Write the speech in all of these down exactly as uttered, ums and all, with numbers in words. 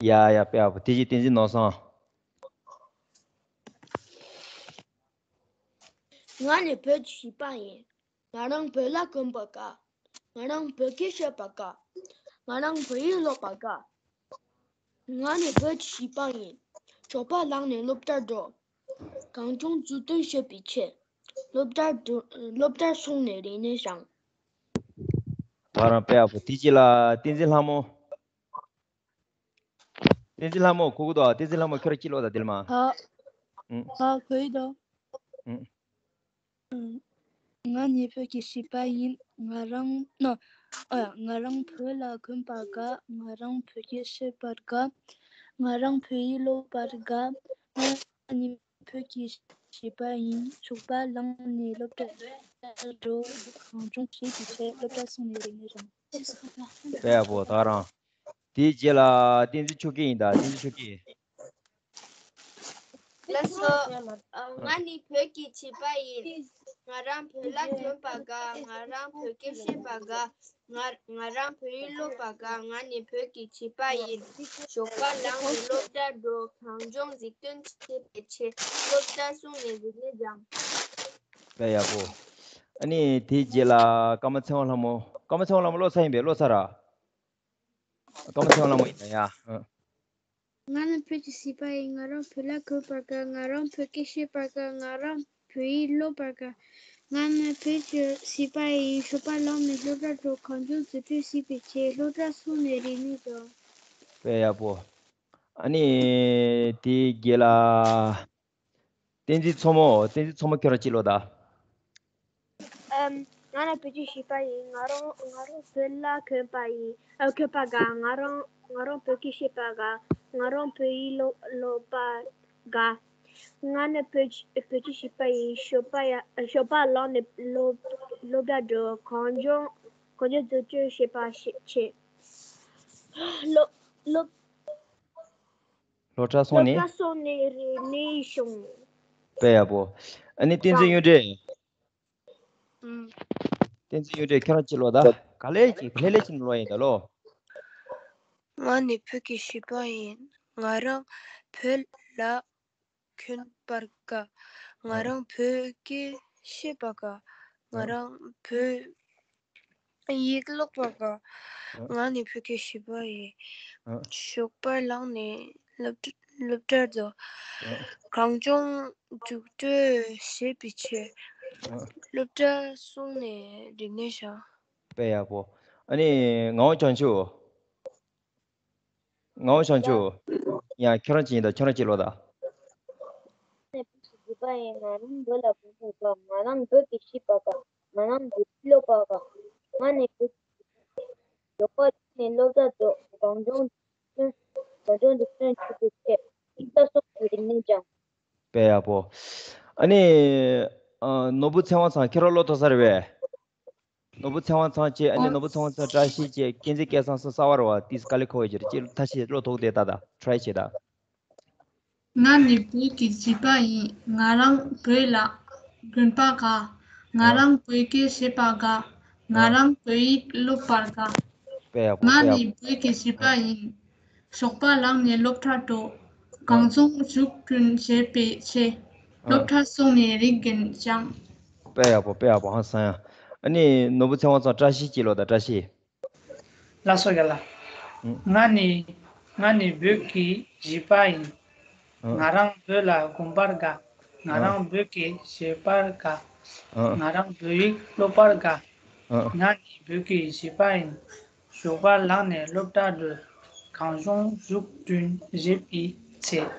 ཡ་ཡ། དཔེ་ཡག་པོ། དེ་རྗེས་བསྟན་འཛིན་ནོར་བཟང་། ང་ནི་བོད་ཀྱི་བྱིས་པ་ཡིན། ང་རང་བོད་ལྭ་གོན་པར་དགའ། ང་རང་བོད་སྐད་བཤད་པར་དགའ། ང་རང་བོད་ཡིག་ཀློག་པར་དགའ། ང་ནི་བོད་ཀྱི་བྱིས་པ་ཡིན། ཞོགས་པ་ལངས་ནས་སློབ་གྲྭར་འགྲོ། གངས་ལྗོངས་འཛུགས་སྐྲུན་བྱེད་པའི་ཆེད། སློབ་གྲྭར་འགྲོ། སློབ་གྲྭར་སོང་ནས་རིག་གནས་སྦྱངས། ད་རང་དཔེ་ཡག་པོ། དེ་རྗེས་ལ་བསྟན་འཛིན་ལྷ་མོ། བསྟན་འཛིན་ལྷ་མོ་གོ་གི་འདུག། བསྟན་འཛིན་ལྷ་མོ། ཁྱོད་རང་གཅིག་ཀློག་དང་དེ་ལ་མ། ཧ། ཨུ། ཧ་གོ་ཡི་འདུག། ཨུ། ང་ནི་བོད་ཀྱི་བྱིས་པ་ཡིན། ང་རང་ནོ། ཨ། ང་རང་བོད་ལྭ་གོན་པར་དགའ། ང་རང་བོད་སྐད་བཤད་པར་དགའ། ང་རང་བོད་ཡིག་ཀློག་པར་དགའ། ང་ནི་བོད་ཀྱི་བྱིས་པ་ཡིན། ཞོགས་པ་ལངས་ནས་སློབ་གྲྭར་འགྲོ། གངས་ལྗོངས་བྱེད་པའི་ཆེད། སློབ་གྲྭར་སོང་ནས་རིག་གནས་སྦྱངས། དཔེ་ཡག་པོ། ད་རང་། དེའི་རྗེས་ལ་བསྟན་འཛིན་ཆོས་སྐྱིད་ཡིན་ད། བསྟན་འཛིན་ཆོས་སྐྱིད། ལགས་སོ། ང་ནི་བོད་ཀྱི་བྱིས་པ་ཡིན། ང་རང་བོད་ལྭ་གྱོན་པར་དགའ། ང་རང་བོད་སྐད་བཤད་པར་དགའ། ང་ང་རང་བོད་ཡིག་ཀློག་པར་དགའ། ང་ནི་བོད་ཀྱི་བྱིས་པ་ཡིན། ཞོགས་པ་ལངས་ནས་སློབ་གྲྭར་འགྲོ། གངས་ལྗོངས་འཛུགས་སྐྲུན་བྱེད་པའི་ཆེད། སློབ་གྲྭར་སོང་ནས་རིག་གནས་སྦྱངས། དཔེ་ཡག་པོ། ཨ་ནི་དེའི་རྗེས་ལ་ཀརྨ་ཚེ་དབང་ལྷ་མོ། ཀརྨ་ཚེ་དབང་ལྷ་མོ་ཀློག་ཚར་ཡིན་པས། ཀློག་ཚར་ར། ཀརྨ་ཚེ་དབང་ལྷ་མོ་ཡིན་ན་ཡ། ཨ། ང་ནི་བོད་ཀྱི་བྱིས་པ་ཡིན། ང་རང་བོད་ལྭ་གོན་པར་དགའ། ང་རང་བོད་སྐད་བཤད་པར་དགའ། ང་རང་བོད་ཡིག་ཀློག་པར་དགའ། ང་ནི་བོད་ཀྱི་བྱིས་པ་ཡིན། ཞོགས་པ་ལངས་ནས་སློབ་གྲྭར་འགྲོ། གངས་ལྗོངས་འཛུགས་སྐྲུན་བྱེད་པའི་ཆེད། སློབ་གྲྭར་སོང་ནས་རིག་གནས་སྦྱངས། དཔེ་ཡག་པོ། ཨ་ནི་དེའི་རྗེས་ལ་བསྟན་འཛིན་མཚོ་མོ། བསྟན་འཛིན་མཚོ་མོ། ཁྱོད་རང་གཅིག་ཀློག་དང་། ཨམ། ང་ནི་བོད་ཀྱི་བྱིས་པ་ཡིན། ང་རང་ང་རང་བོད་ལྭ་གོན་པ་ཡིན། ཨ། གོན་པར་དགའ། ང་རང་ང་རང་བོད་སྐད་བཤད་པར་དགའ། ང་རང་བོད་ཡིག་ཀློག་ཀློག་པར་དགའ། ང་ནི་བོད་ཀྱི་བོད་ཀྱི་བྱིས་པ་ཡིན། ཞོགས་པ་ཡ་ཞོགས་པ་ལངས་ནས་སློབ་སློབ་གྲྭར་འགྲོ། གངས་ལྗོངས་གངས་ལྗོངས་འཛུགས་སྐྲུན་བྱེད་པ་ཞིག་བྱེད། སློབ་སློབ་སློབ་གྲྭར་སོང་ནས། སློབ་གྲྭར་སོང་ནས་རིག་གནས་སྦྱངས། དཔེ་ཡག་པོ། ཨ་ནི་བསྟན་འཛིན་གཡུ་སྒྲོན། ཨུམ། བསྟན་འཛིན་གཡུ་སྒྲོན། ཁྱེད་རང་གཅིག་ཀློག་དང་། ག་ལེ་གཅིག་ལྷོད་ལྷོད་བྱས་ནས་ཀློག་ཡིན་ད་ལོ། ང་ནི་བོད་ཀྱི་བྱིས་པ་ཡིན། ང་རང་བོད་ལྭ་གྱོན་པར་དགའ། ང་ཨ། རང་བོད་སྐད་བཤད་པར་དགའ། ང་ཨ། རང་བོད་ཡིག་ཀློག་པར་དགའ། ཨ། ང་ནི་བོད་ཀྱི་བྱིས་པ་ཡིན། ཨ། ཞོགས་པར་ལངས་ནས་སློབ་སློབ་གྲྭར་འགྲོ། ཨ། གངས་ལྗོངས་འཛུགས་སྐྲུན་བྱེད་པའི་ཆེད། ཨ། སློབ་གྲྭར་སོང་ནས་རིག་གནས་སྦྱངས། དཔེ་ཡག་པོ། ཨ་ནི་ངག་དབང་བྱང་ཆུབ། ངག་དབང་བྱང་ཆུབ། ཡ། ཁྱོད་རང་གཅིག་ཡིན་ད། ཁྱོད་རང་གཅིག་ཀློག་དང་། ང་ནི་བོད་ཀྱི་བྱིས་པ་ཡིན། ང་རང་བོད་ལྭ་གོན་པར་དགའ། ང་རང་བོད་སྐད་བཤད་པར་དགའ། ང་རང་བོད་ཡིག་ཀློག་པར་དགའ། ང་ནི་བོད་ཀྱི་བྱིས་པ་ཡིན། ཞོགས་པ་ལངས་ནས་སློབ་གྲྭར་འགྲོ། གངས་ལྗོངས་འཛུགས་སྐྲུན་གངས་ལྗོངས་འཛུགས་སྐྲུན་བྱེད་པའི་ཆེད། སློབ་གྲྭར་སོང་ནས་རིག་གནས་སྦྱངས། དཔེ་ཡག་པོ། ཨ་ནི་ཨ། ནོར་བུ་ཚེ་དབང་ཚང་། ཁྱེད་རང་ཀློག་ཐུབ་ས་རེད་པས། ནོར་བུ་ཚེ་དབང་ཚང་བཅས། ཨ་ནི་ཨོ། ནོར་བུ་ཚེ་དབང་ཚང་། བཀྲ་ཤིས་བཅས། བསྟན་འཛིན་སྐལ་བཟང་སོགས་གསར་པ་རེད་པ། ཏིས་དཀའ་ལས་ཁག་པོ་ཡོད་ཀྱི་རེད། ཅེས་ཐ་ཤི་ཀློག་ཐུབ་དེ་ལྟ་དང་། ཊི་རའི་བྱེད་དང་། ང་ནི་བོད་ཀྱི་བྱིས་པ་ཡིན། ང་རང་བོད་ལྭ་གོན་པར་དགའ། ང་ཨ། རང་བོད་སྐད་བཤད་པར་དགའ། ང་ཨ། རང་བོད་ཡིག་ཀློག་པར་དགའ། དཔེ་ཡག་པོ། ང་དཔེ་ཡག་ནི་པོ། བོད་ཀྱི་བྱིས་པ་ཨ། ཡིན། ཞོགས་པ་ལངས་ནས་སློབ་གྲྭར་འགྲོ། ཨ། གངས་ལྗོངས་འཛུགས་སྐྲུན་བྱེད་པའི་ཆེད། ཨ། སློབ་གྲྭར་སོང་ནས་རིག་གནས་སྦྱངས། དཔེ་ཡག་པོ། དཔེ་ཡག་པོ། ཧང་སང་ཡ། ཨ་ནི་ནོར་བུ་ཚེ་དབང་ཚང་། བཀྲ་ཤིས་གཅིག་ཀློག་དང་། བཀྲ་ཤིས། ལགས་སོ་རྒན་ལགས། ཨུ། ང་ནི་ང་ནི་བོད་ཀྱི་བྱིས་པ་ཡིན། ཨུ། ང་རང་བོད་ལྭ་གོན་པར་དགའ། ང་ཨུ། རང་བོད་སྐད་བཤད་པར་དགའ། ཨུ། ང་རང་བོད་ཡིག་ཀློག་པར་དགའ། ཨུ། ང་ནི་བོད་ཀྱི་བྱིས་པ་ཡིན། ཞོགས་པ་ལངས་ནས་སློབ་གྲྭར་འགྲོ། གངས་ལྗོངས་འཛུགས་སྐྲུན་བྱེད་པའི་ཆེད།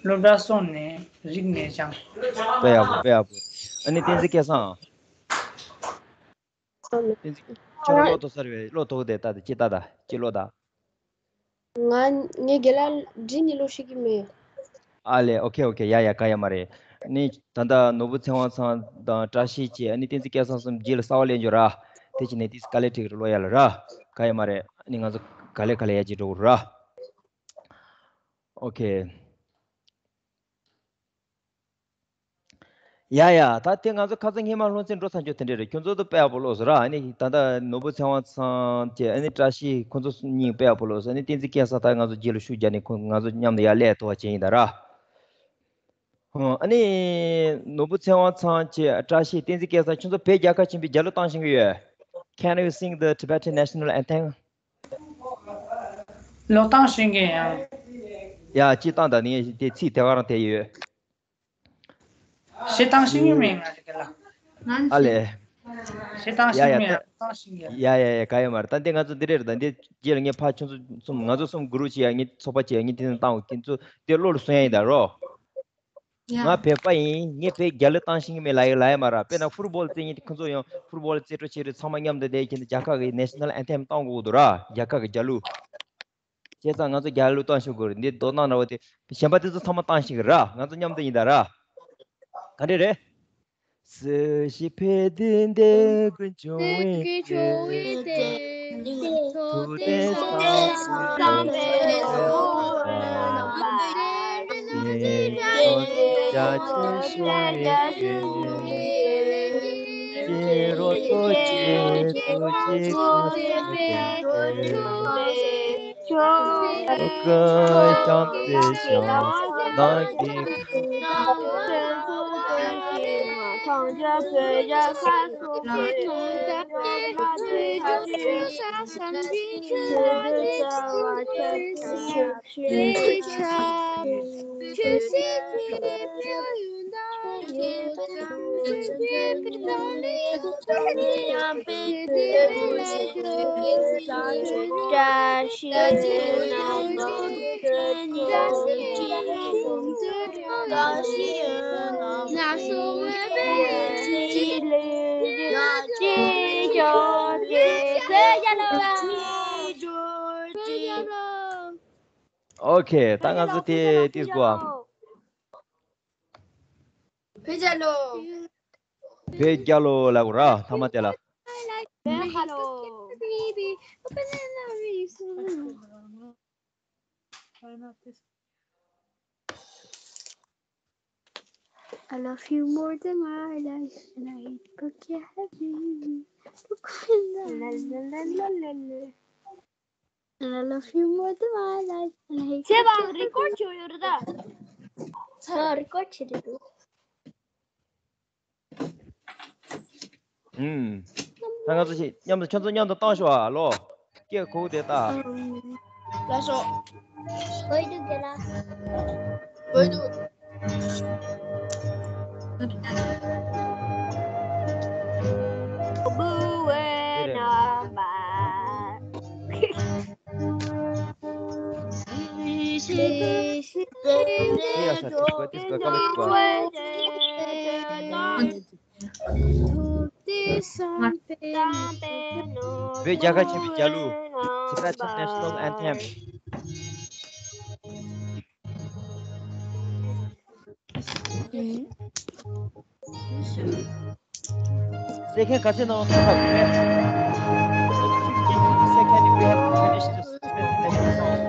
སློབ་གྲྭར་སོང་ནས་རིག་གནས་སྦྱངས། དཔེ་ཡག་པོ། དཔེ་ཡག་པོ། ཨ་ནི་བསྟན་འཛིན་སྐལ་བཟང་། བསྟན་འཛིན། ཁྱོད་རང་ཀློག་ཐུབ་ས་རེད་པས། ཀློག་ཐུབ་དེ་ལྟ་དང་། ཅིག་ལྟ་དང་། ཅིག་ཀློག་དང་། ང་ངས་རྒན་ལགས་འདྲི་ནས་ཀློག་ཤེས་ཀྱི་མེད། ཨ་ལས། ཨོ་ཁེ་ཨོ་ཁེ། ཡ་ཡ། ག་ཡ་མ་རེད། ནི་ད་ལྟ་ནོར་བུ་ཚེ་དབང་ཚང་དང་བཀྲ་ཤིས་བཅས། ཨ་ནི་བསྟན་འཛིན་སྐལ་བཟང་གསུམ་རྗེས་ལ་གསར་པ་སླེབས་འགྱོ་ར། དེ་བྱས་ནས་ཏིས་དཀའ་ལས་འཕྲད་ཀྱི་རེད། ཀློག་ཡ་ལ་ར། ག་ཡ་མ་རེད། ཨ་ནི་ང་ཚོ་ག་ལེ་ག་ལེ་ཡར་རྒྱས་འགྲོ་གི་རེད་ར། ཨོ་ཁེ། ཡ་ཡ། ད་དེ་ང་ཚོ་ཁ་སང་སྔས་མ་སློབ་ཚན་འགྲོ་ཚར་རྒྱུ་དེ་འདྲ་རེད། ཁྱོད་ཚོ་ད་དཔེ་ཡག་པོ་ཀློག་སོང་ར། ཨ་ནི་ད་ལྟ་ནོར་བུ་ཚེ་དབང་ཚང་བཅས། ཨ་ནི་བཀྲ་ཤིས། ཁོ་ཚོ་གཉིས་དཔེ་ཡག་པོ་ཀློག་སོང་། ཨ་ནི་བསྟན་འཛིན་སྐལ་བཟང་ད་ང་ཚོ་རྗེས་ལ་ཤུགས་རྒྱག་ནས་ཁོ་ང་ཚོ་མཉམ་དུ་ཡར་སླེབས་ཐུབ་པ་བྱས་ཡིན་ད་ར། ཨ་ནི་ནོར་བུ་ཚེ་དབང་ཚང་བཅས། བཀྲ་ཤིས། བསྟན་འཛིན་སྐལ་བཟང་། ཁྱོད་ཚོ་བོད་རྒྱལ་ཁབ་ཆེན་པོའི་རྒྱལ་གླུ་བཏང་ཤེས་ཀྱི་ཡོད། Can you sing the Tibetan national anthem? ཀློག་བཏང་ཤེས་ཀྱི་ཡང་། ཡ། ཅི་བཏང་ད། ནི་དེ་ཚིག་དེ་ག་རང་དེ་ཡོད། ཤེས་བཏང་ཤེས་ཀྱི་མེད་ང་རེ་ག་ལ། ཨ་ལས། ཤེས་བཏང་ཤེས་ཀྱི་མེད། ཡ་ཡ། ཀློག་བཏང་ཤེས་ཀྱི་ཡ། ཡ་ཡ་ཡ། ག་ཡོད་མ་རེད། ད་འདི་ང་ཚོ་འདི་རེད། ད་འདི་རྗེས་ལ་ངས་ཕར་ཁྱོད་ཚོ་གསུམ། ང་ཚོ་གསུམ་གུ་རུབ་བྱས་ཡ། ངས་ཚོགས་པ་བྱས་ཡ། ངས་དེ་ནས་བཏང་བ། ཁྱེད་ཚོ་དེ་བློ་ལ་ཟུངས་ཡ་ཡིན་ད་རོ། ང་བོད་པ་ཡིན། ངས་བོད་རྒྱལ་གླུ་བཏང་ཤེས་ཀྱི་མེད་ལབ་ཡ་ལབ་ཡ་མ་རེད། དཔེར་ན་ཕུཊ་བོལ་རྩེ་མཁན་དེ། ཁོ་ཚོ་ཡང་ཕུཊ་བོལ་རྩེ་འགྲོ་བྱེད་རེད། ཚང་མ་མཉམ་དུ་བསྡད་ཀྱི་འདུག་རྒྱལ་ཁབ་ཀྱི་ནེ་ཤ་ནལ་ཨན་ཐེམ་བཏང་དགོས་འདུག་ར། རྒྱལ་ཁབ་ཀྱི་རྒྱལ་གླུ། བྱས་ཙང་ང་ཚོ་རྒྱལ་གླུ་བཏང་ཤོག་གི་རེད། འདི་རྡོ་སྣང་འདྲ་བོ་དེ། གཞན་པ་དེ་ཚོ་ཚང་མ་བཏང་ཤེས་ཀྱི་ར། ང་ཚོ་མཉམ་དུ་ཡིན་ད་ར། ག་འདྲ་རེད། ཨོ་ཁེ། ད་ང་ཚོ་དེ་ཏིས་གོ། བོད་རྒྱལ་ལོ། བོད་རྒྱལ་ལོ་ལབ་དགོས་ར། ཐ་མ་དེ་ལ། བོད་ཁ་ལོ། I love you more than my life, and I hate to have you. La, la, la, la, la, la. And I love you more than my life, and I hate to have you. ཚེ་བ་རི་ཀོཌ་བྱོས་ཡོད་རེད་ད། ཚེ་བ་རི་ཀོཌ་བྱེད་རེད་འདུག་ཨུམ། ད་ང་ཚོ་ཞིག་མཉམ་དུ། ཁྱོད་ཚོ་མཉམ་དུ་བཏང་ཤོག་ཨ་ལོ། སྐད་གོ་དེ་ལྟ། ལགས་སོ། གོ་འདུག་ག་ལ། གོ་འདུག་བོད་རྒྱལ་ཁབ་ཆེན་པོའི་རྒྱལ་གླུ། Tibetan National Anthem. Second, ག་ཚོད་ནང་ཐོན་ཐུབ་རེད། Second, we have to finish this national song.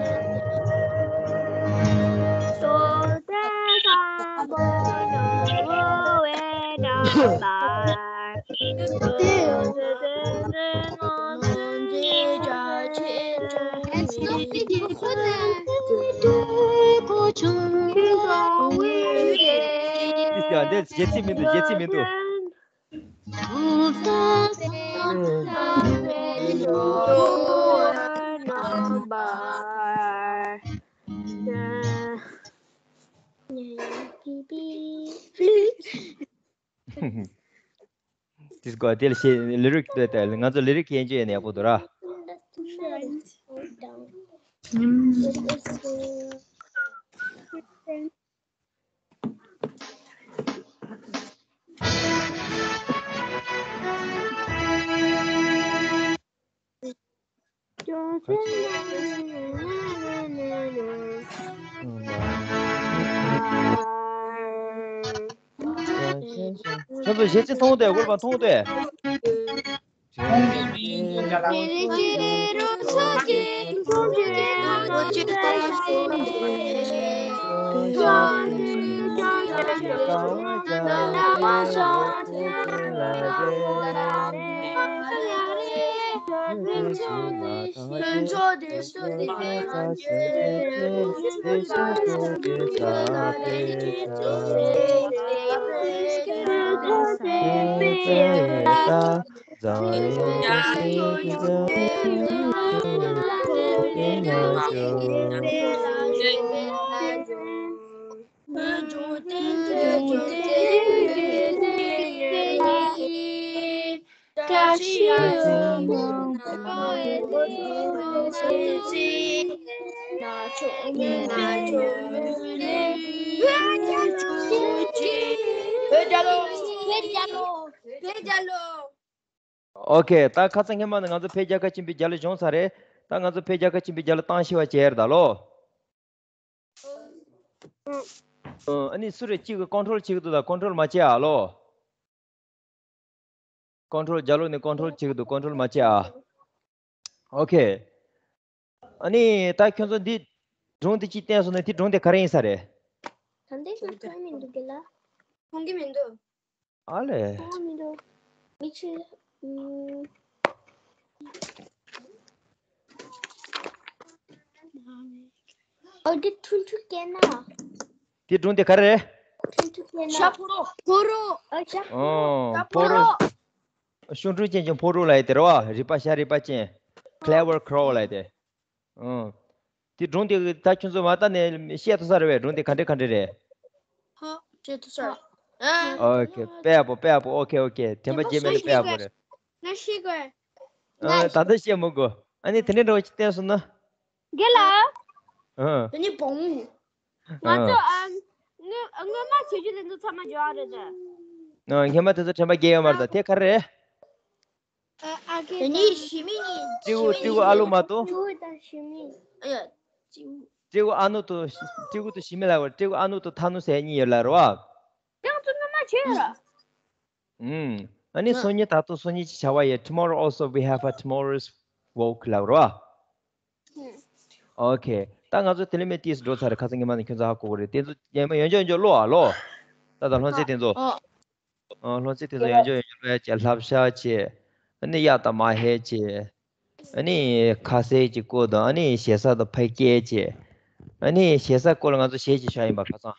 འདི་རྗེས་ཚིག་མི་འདུག་རྗེས་ཚིག་མི་འདུག་དེ་སྐོར་དེ་ལ་ཤེས། ལི་རིག་ལྟོས་ཏེ། ང་ཚོ་ལི་རིག་ཡན་ཆོད་ཡན་ཡག་པོ་འདུག་ར། ཁྱོད་ཚོ་གཞས་ཚིག་མཐོང་སྟེ། གུར་པ་མཐོང་སྟེ། ཨོ་ཁེ། ད་ཁ་སང་སྔོན་མ་ནས་ང་ཚོ་བོད་རྒྱལ་ཁབ་ཆེན་པོའི་རྒྱལ་གླུ་བྱུང་ཚར་རེད། ད་ང་ཚོ་བོད་རྒྱལ་ཁབ་ཆེན་པོའི་རྒྱལ་གླུ་གཏམ་ཤེས་པ་བྱས་རེད་ད་ལོ། ཨ་ནི་སུ་རེ་གཅིག་གིས་ཀོན་ཊོལ་བྱེད་ཀྱི་འདུག་ད་ཀོན་ཊོལ་མ་བྱེད་ཨ་ལོ། ཀོན་ཊོལ། རྒྱལ་གླུ་ནས་ཀོན་ཊོལ་བྱེད་ཀྱི་འདུག་ཀོན་ཊོལ་མ་བྱེད་ཨ། ཨོ་ཁེ། ཨ་ནི་ད་ཁྱོད་ཚོ་འདི་སྒྲུང་འདི་གཅིག་བསྟན་སོང་ན་དེ་སྒྲུང་དེ་ག་རེ་ཡིན་ས་རེད། ད་འདི་ཤོད་ཐུབ་མི་འདུག་གི་ལ། མཐོང་གི་མི་འདུག་ཨ་ལས། མཐོང་གི་མི་འདུག་མི་ཆེ། ཨུམ། ཨོ་འདི་ཐུང་ཐུང་སྐད་ན། དེ་སྒྲུང་དེ་ག་རེ་རེད། ཐུང་ཐུང་སྐད་ན། ཤ་ཕོ་རོག་ཕོ་རོག་ཨ་ཤ། ཨོ། ཕོ་རོག་ཕོ་རོག་ཤ་ཕོ་རོག་གཤོང་དྲུང་ཅན་གྱི་ཕོ་རོག་ལབ་ཡ་དེ་རེད་བ། རུས་པ་ཤ་རུས་པ་ཅན། Clever Crow ལབ་ཡ་དེ། ཨོ། དེ་སྒྲུང་དེ་ད་ཁྱོད་ཚོ་མ་ལྟ་ནས་བཤད་ཐུབ་ས་རེད་བས། སྒྲུང་དེ་ག་འདྲ་ག་འདྲ་རེད། ཧ། བཤད་ཐུབ་ས་རེད། ཨོ་ཁེ། དཔེ་ཡག་པོ། དཔེ་ཡག་པོ། ཨོ་ཁེ། ཨོ་ཁེ། དྲན་པ་བརྗེད་མེད་ན་དཔེ་ཡག་པོ་རེད། ང་ཤེས་དགོས། ཨ། ད་ལྟ་བཤད་མི་དགོས། ཨ་ནི་དེ་འདྲ་འདྲ་བོ་ཅིག་བསྟན་སོང་ན། རྒན་ལགས། ཨ། དེ་ནི་བོང་། ང་ཚོ། ཨ། སྔོན། སྔོན་མ་བྱེད་རྒྱུ་དེ་ཚོ་ཚང་མ་འཇོག་ཨ་རེད་དེ། ཨ། སྔོན་མ་དེ་ཚོ་དྲན་པ་བརྗེད་ཡོད་མ་རེད་ད། དེ་ག་རེ་རེད། ཨ། ཨ་ཁེ། དེ་ནི་ཞི་མི་ནི། སྤྲེའུ། སྤྲེའུ་ཨ་ལུ་མ་གཏོགས། སྤྲེའུ་དང་ཞི་མི། ཨ་ཡ། སྤྲེའུ། སྤྲེའུ་ཨ་ནུ་དང་། སྤྲེའུ་དང་ཞི་མི་ལབ་པ། སྤྲེའུ་ཨ་ནུ་དང་ཐ་ནུ་ཟེར་གཉིས་ཡོད་ལབ་རེད་བ། ཡང་ཚོ་སྔོན་མ་བྱས་ཡོད་ར། ཨུམ། ཨ་ནི་སང་ཉིན་ད་དུང་སང་ཉིན་གྱི་བྱ་བ་ཡིན། Tomorrow also we have a tomorrow's work ལབ་རོ། ཨོ་ཁེ། ད་ང་ཚོ་དེ་ལས་མེད་ཏིས་འགྲོ་ཚར། ཁ་སང་ཉི་མ་ནས་ཁྱོད་ཚོ་ཧ་གོ་གི་རེད། དེ་ཚོ་ཉི་མ་ཡོང་རྒྱུ་ཡོང་རྒྱུ་ཀློག་ཨ་ལོ། ད་ད་སློབ་ཚན་དེ་ཚོ། ཨོ། ཨོ། སློབ་ཚན་དེ་ཚོ་ཡོང་རྒྱུ་ཡོང་རྒྱུ་ཀློག་ཡ་བྱས། ལྷ་བྱ་བྱས། ཨ་ནི་གཡག་དང་མ་ཧེ་བྱས། ཨ་ནི་ཁ་ཟས་ཀྱི་སྐོར་དང་། ཨ་ནི་ཞེ་ས་དང་ཕ་སྐད་བྱས། ཨ་ནི་ཞེ་ས་སྐོར་ལ་ང་ཚོ་གཞས་ཀྱི་ཤ་ཡིན་པ་ཁ་སང་།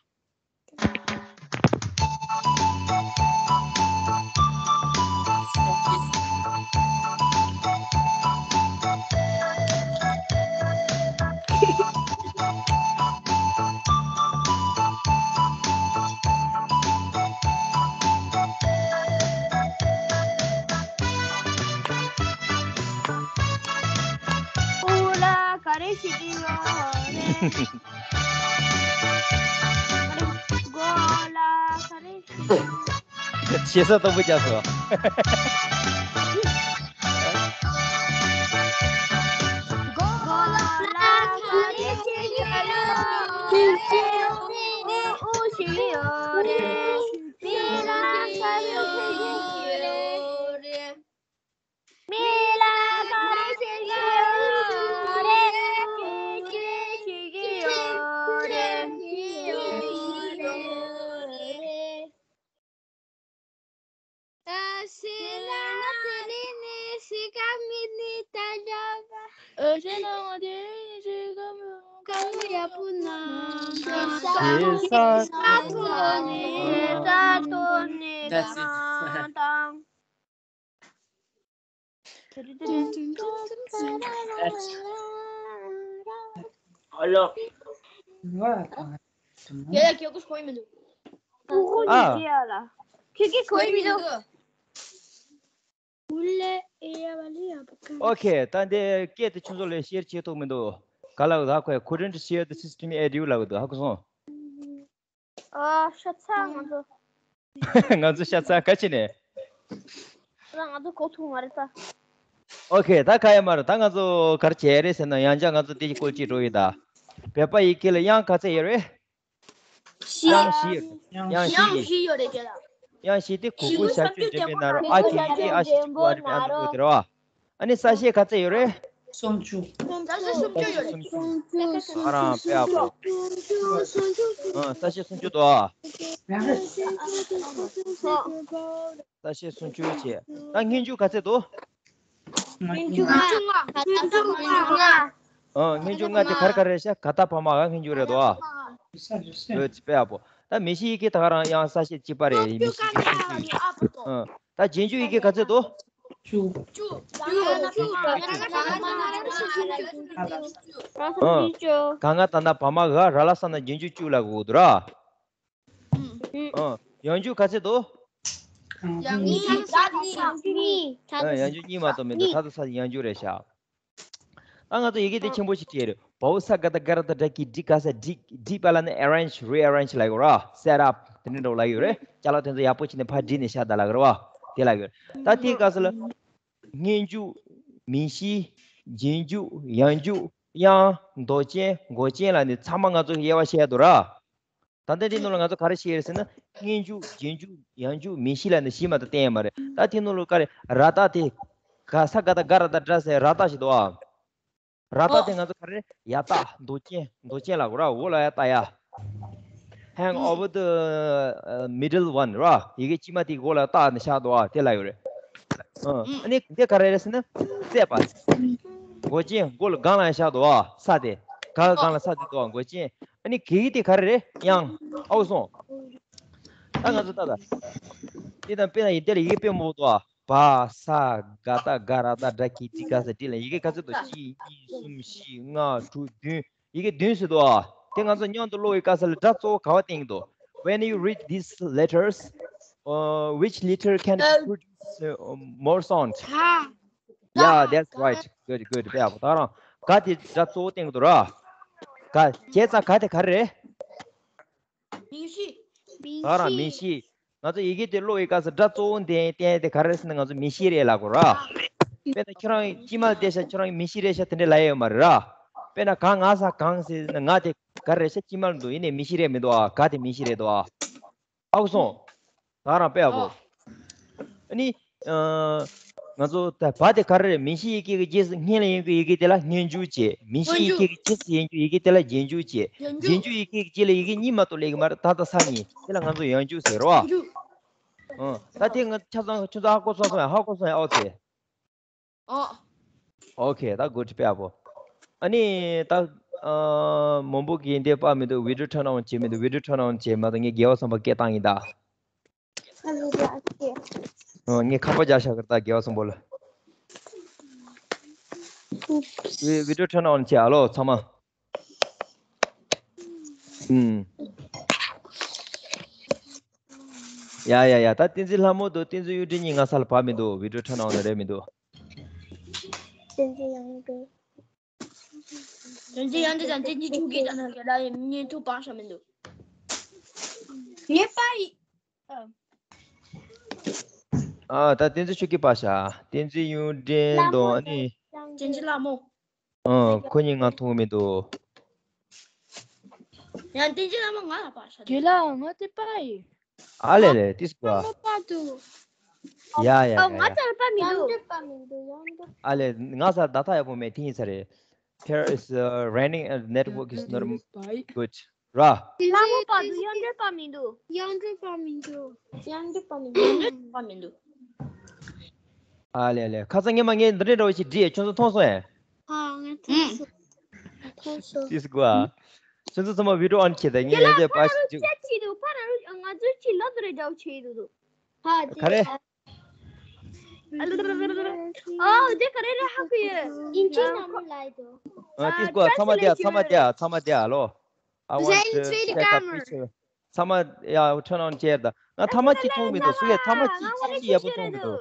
ཨུ་ལ་ག་རེ་ཞིག་ཡོད་རེད། གོ་ལ་ག་རེ་ཞིག་ཡོད། ཞེ་ས་སྟོང་པོ་རྒྱག་སོང་། གོ་ལ་ག་རེ་ཞིག་ཡོད་རེད། ཨུ་ཞིག་ཡོད་རེད། མི་ལ་ག་རེ་ཞིག་ཡོད་རེད། མི་ལ་ག་རེ་ཞིག་ཡོད་རེད། ཅི་ཞིག་ཡོད་རེད། ད་ཤི་ལ་དེ་རིང་ནི་ཤི་ཀ་མི་ནི་ད་ལ་བ། ཨོ་ཤི་ལ་དེ་རིང་ནི་ཤི་ཀ་མི་ཀ་མི་ཡ་པུ་ན། ཤི་ས་ཐོ་ནི། ཤི་ས་ཐོ་ནི། That's it. དང་དང་། ཨ་ལོ། ཡ་ཡ་ཁྱེད་ཀྱིས་གོ་ཡི་མི་འདུག་ཨ། ཁྱེད་ཀྱིས་གོ་ཡི་མི་འདུག་ཨོ་ཁེ། ད་འདི་སྐད་དེ་ཁྱོད་ཚོ་ལ་ཤེར་བྱེད་ཐུབ་མི་འདུག་ག་ལ་ད་ཁོས་couldn't share the system audio ལབ་འདུག་ཧ་གོ་སོང་། ཨ། ཤ་ཚ་ང་ཚོ། ང་ཚོ་ཤ་ཚ་ག་ཅི་ནས། ད་ང་ཚོ་གོ་ཐུབ་མ་རེད་ད། ཨོ་ཁེ། ད་ག་ཡ་མ་རེད། ད་ང་ཚོ་ག་རེ་བྱས་རེད་ཟེར་ན། ཡང་བསྐྱར་ང་ཚོ་དེ་ཀྱི་སྐོར་ཅིག་འགྲོ་ཡི་ད། བོད་པ་ཡི་གེ་ལ་དབྱངས་ག་ཚད་ཡོད་རེད། དབྱངས་བཞི་ཡོད་རེད། དབྱངས་བཞི་ཡོད་རེད་དེ་ལ། དབྱངས་བཞི་དེ་གུ་གུ་ཞབས་ཀྱུ་འགྲེང་བུ་ན་རོ། ཨ་གི་གི་ཨ་ཞབས་ཀྱུ་གུ་ཨ་རི་བི་ཨ་ནི་གུ་དེ་རེད་བ། ཨ་ནི་ས་ཤེས་ག་ཚད་ཡོད་རེད། སུམ་ཅུ། ས་གཞི་སུམ་ཅུ་ཡོད་རེད། སུམ་ཅུ། ང་རང་དཔེ་ཡག་པོ། ཨ། ས་གཞི་སུམ་ཅུ་འདུག་ཨ། ས་གཞི་སུམ་ཅུ་བྱས། ད་སྔོན་འཇུག་ག་ཚད་འདུག་སྔོན་འཇུག་ལྔ། སྔོན་འཇུག་ལྔ། ཨ། སྔོན་འཇུག་ལྔ་དེ་ག་རེ་ག་རེ་རེད་ཤག་ག་ད་བ་མ་ག་སྔོན་འཇུག་རེད་འདུག་ཨ། འོ་དཔེ་ཡག་པོ། ད་མི་ཤི་ཡི་གེ་ད་ག་རང་ཡང་ས་གཞི་གཅིག་པ་རེད། མི་ཤི་གི་སུམ་ཅུ་ཡིན། ཨ། ད་རྗེས་འཇུག་ཡི་གེ་ག་ཚད་འདུག་བཅུ། བཅུ། ཨ། ག་ང་ད་ན་བ་མ་ག་ར་ལ་ས་ན་རྗེས་འཇུག་བཅུ་ལ་གོ་དུ་ར། ཨ། ཡང་འཇུག་ག་ཚད་འདུག་ཡང་འཇུག་གཉིས། ཨ། ཡང་འཇུག་གཉིས་མ་གཏོགས་མི་འདུག་ད་ལྟ་ས་ཡང་འཇུག་རེད་ཤག་ད་ང་ཚོ་ཡི་གེ་དེ་ཆེན་པོ་ཞིག་བྲིས་རེད། བའོ་ས་ག་ད་ག་ར་ད་དྲ་གི་འགྲིག་ག་ས་འགྲིག་འགྲིག་པ་ལ་ནི་arrange rearrange ལ་ཡོད་ར། set up དེ་འདྲ་འདྲ་ལ་ཡོད་རེད། ཅ་ལག་དེ་ཚོ་ཡག་པོ་བྱས་ནས་ཕར་བསྒྲིགས་ནས་བཞག་ད་ལ་གི་རེད་བ། དེ་ལ་ཡོད་རེད། ད་དེའི་སྐབས་སུ་ལ་སྔོན་འཇུག་མིང་གཞི། རྗེས་འཇུག་ཡང་འཇུག་དབྱངས། འདོགས་ཅན། འགོག་ཅན་ལ་ནི་ཚང་མ་ང་ཚོ་དབྱེ་བ་ཕྱེ་ཡ་འདུག་ར། ད་ལྟ་འདི་ནང་ལ་ང་ཚོ་ག་རེ་ཤེས་ཡོད་ཟེར་ན། སྔོན་འཇུག་རྗེས་འཇུག་ཡང་འཇུག་མིང་གཞི་ལ་ནི་གཞི་མ་གཏོགས་བསྟན་ཡོད་མ་རེད། ད་དེ་ནང་ལ་ག་རེ་ར་རྟགས་དེ། ག་ས་ག་ད་ག་ར་ད་དྲ་ཟེར་ར་རྟགས་ཤིག་འདུག་ཨ། ར་རྟགས་དེ་ང་ཚོ་ག་རེ་ཡ་རྟགས་འདོགས་ཅན་འདོགས་ཅན་ལ་གོ་ར་འོ་ལ་ཡ་རྟགས་ཡ། hang over the uh, middle one ར། ཡི་གེ་དཀྱིལ་མ་དེའི་འོག་ལ་རྟགས་ནི་བཞག་འདུག་ཨ། དེ་ལ་ཡོད་རེད། ཨ་ནི་དེ་ག་རེ་རེད་ཟེར་ན། བཙས་པ། འགོག་ཅན། འགོག་ལ་སྒང་ལ་ཡང་བཞག་འདུག་ཨ། ས་དེ། ག་སྒང་ལ་ས་དེ་འདུག་ཨ། འགོག་ཅན། ཨ་ནི་གེགས་དེ་ག་རེ་རེད། དབྱངས། ཨའུ་སོང་། ད་ང་ཚོ་ལྟ་ད། དེ་དང་དཔེར་ན་ཡི་དེ་ལ་ཡི་གེ་དཔེ་མང་པོ་འདུག་ཨ། བ་ས་ག་ད་ག་ར་ད་དྲ་གི་ཏི་ག་ས་ཏི་ལ་ཡི་གེ་ག་ཚོད་འདུག་གཅིག་གཉིས་གསུམ་བཞི་ལྔ་དྲུག་བདུན། ཡི་གེ་བདུན་ཟེར་འདུག་ཨ། དེ་ང་ཚོ་མཉམ་དུ་ཀློག་པའི་སྐབས་སུ་ལ་སྒྲ་གཙོ་བོ་ག་བ་བསྟན་གྱི་འདུག When you read these letters, uh, which letter can produce uh, more sound? Yeah, that's right. Good, good. དཔེ་ཡག་པོ། ད་རང་ག་དེ་སྒྲ་གཙོ་བོ་བསྟན་གྱི་འདུག་ར། ག་བྱས་ཙང་ག་དེ་ག་རེ་རེད། མིང་གཞི། ད་རང་མིང་གཞི། ང་ཚོ་ཡི་གེ་དེ་ཀློག་པའི་སྐབས་སུ་སྒྲ་གཙོ་བོ་འདི་བསྟན་དེ་ག་རེ་ཟེར་ན་ང་ཚོ་མིང་གཞི་རེད་ལབ་དགོས་ར། དཔེར་ན་ཁྱོད་རང་དཀྱིལ་མ་བསྡད་ཤག་ཁྱོད་རང་མིང་གཞི་རེད་ཤག་དེ་འདྲ་ལབ་ཡོད་མ་རེད་ར། དཔེར་ན་ག་ང་ས་གང་ཟེར་ན་ང་དེ་ག་རེ་རེད་ཤག་དཀྱིལ་མ་ལ་འདུག་ཡིན་ནའི་མིང་གཞི་རེད་མི་འདུག་ཨ། ག་དེ་མིང་གཞི་རེད་འདུག་ཨ། ཨའུ་སོང་། ད་རང་དཔེ་ཡག་པོ། ཨ་ནི། ང་ཚོ་ད་བ་དེ་ག་རེ་རེད། མིང་གཞི་ཡི་གེ་གི་རྗེས་སུ་སྔོན་ལ་ཡོང་གི་ཡི་གེ་དེ་ལ་སྔོན་འཇུག་བྱས། མིང་གཞི་ཡི་གེ་གི་རྗེས་སུ་ཡོང་གི་ཡི་གེ་དེ་ལ་རྗེས་འཇུག་བྱས། རྗེས་འཇུག་ཡི་གེ་གི་རྗེས་ལ་ཡི་གེ་གཉིས་མ་གཏོགས་སླེབས་ཀྱི་མ་རེད། ད་ལྟ་ས་གཉིས་དེ་ལ་ང་ཚོ་ཡང་འཇུག་ཟེར་རོ། ཨ། ད་དེ་ང་ཆ་ཚང་ཁྱོད་ཚོ་ཧ་གོ་སོང་སོང་ཡ། ཧ་གོ་སོང་ཡ། ཨོ་ཙེ། ཨོ། ཨོ་ཁེ། ད་good དཔེ་ཡག་པོ། ཨ་ནི་ད་ཨ་མང་པོ་གིས་འདི་པ་མི་འདུག video turn on བྱེད་མི་འདུག video turn on བྱེད་མ་གཏོགས་ངས་རྒྱལ་བ་བསམ་པ་སྐད་བཏང་ཡིན་ད། ཨ་ལེ་ལེ་ཨ་ལེ། ཨ། ངས་ཁ་པར་རྒྱག་བཞག་གི་རེད་ད་རྒྱལ་བ་བསམ་པ་ལ། Oops. Vi- video turn on བྱེད་ཨ་ལོ་ཚང་མ། ཨུམ། ཡ་ཡ་ཡ། ད་བསྟན་འཛིན་ལྷ་མོ་དང་བསྟན་འཛིན་གཡུ་སྒྲོན་གཉིས་ང་ས་ལ་བབས་མི་འདུག video turn on རེད་མི་འདུག་བསྟན་འཛིན་གཡུ་སྒྲོན། བསྟན་འཛིན་གཡུ་སྒྲོན་དང་བསྟན་འཛིན་ཆོས་སྐྱིད་དང་ནང་གི་ལ་ཡི་མིང་ཐོ་སྤར་བཞག་མི་འདུག་ངའི་པ་ཡི། ཨ། ད་བསྟན་འཛིན་ཆོས་སྐྱིད་པ་ཤ། བསྟན་འཛིན་གཡུ་སྒྲོན་དང་ཨ་ནི། བསྟན་འཛིན་ལྷ་མོ། ཨ། ཁོ་གཉིས་ང་མཐོང་མི་འདུག་ཡང་བསྟན་འཛིན་ལྷ་མོ་ང་ལ་པ་ཤ། དེ་ལ་ང་དེ་པ་ཡི། ཨ་ལེ་ལེ། ཏིས་ཀོ་ཨ། ལྷ་མོ་པ་འདུག་ཡ་ཡ་ཨ། ཡ་ང་ཡ། ཚ་ལ་པ་མི་འདུག་ཡང་འདྲ་པ་མི་འདུག་ཡང་འདྲ། ཨ་ལེ། ང་ས་ད་ཐག་ཡག་པོ་མེད། དེ་ཡིན་ས་རེད། Here is uh, raining and network is not good. ར། ལྷ་མོ་པ་འདུག་ཡང་འདྲ་པ་མི་འདུག་ཡང་འདྲ་པ་མི་འདུག་ཡང་འདྲ་པ་མི་འདུག་ཡང་འདྲ་པ་མི་འདུག་ཨ་ལེ་ལེ། ཁ་སང་ངས་མ་ངས་འདི་འདྲའི་འདྲ་བོ་ཞིག་བྲིས། ཁྱོད་ཚོ་མཐོང་སོང་ཨེ། ཨ། ངས་མཐོང་སོང་། མཐོང་སོང་། ཏིས་ཀོ་ཨ། ཁྱོད་ཚོ་ཚང་མ་video on བྱེད་དང་ངས་ཡང་བསྐྱར་པར་ཞིག་བྱེད། ཕ་ན་རུ་ང་ཚོའི་ཁྱི་ལོ་དུ་རེ་འདྲ་བོ་བྱེད་འདུག་ཕ་དེ། ཨ་ལུ། ཨོ་དེ་ག་རེ་རེད་ཧ་གོ་ཡོད། ཨིན་ཇི་ནང་མོ་ལ་ཡོད་དོ། ཨ། ཏིས་ཀོ་ཨ། ཚང་མ་བསྡད་ཨ། ཚང་མ་བསྡད་ཨ། ཚང་མ་བསྡད་ཨ་ལོ། I want to take a picture. ཚང་མ་ཡ་turn on བྱས་ད། ང་ཐ་མ་གཅིག་མཐོང་མི་འདུག་སུ་ཡ་ཐ་མ་གཅིག་གཅིག་གཅིག་ཡག་པོ་མཐོང་མི་འདུག་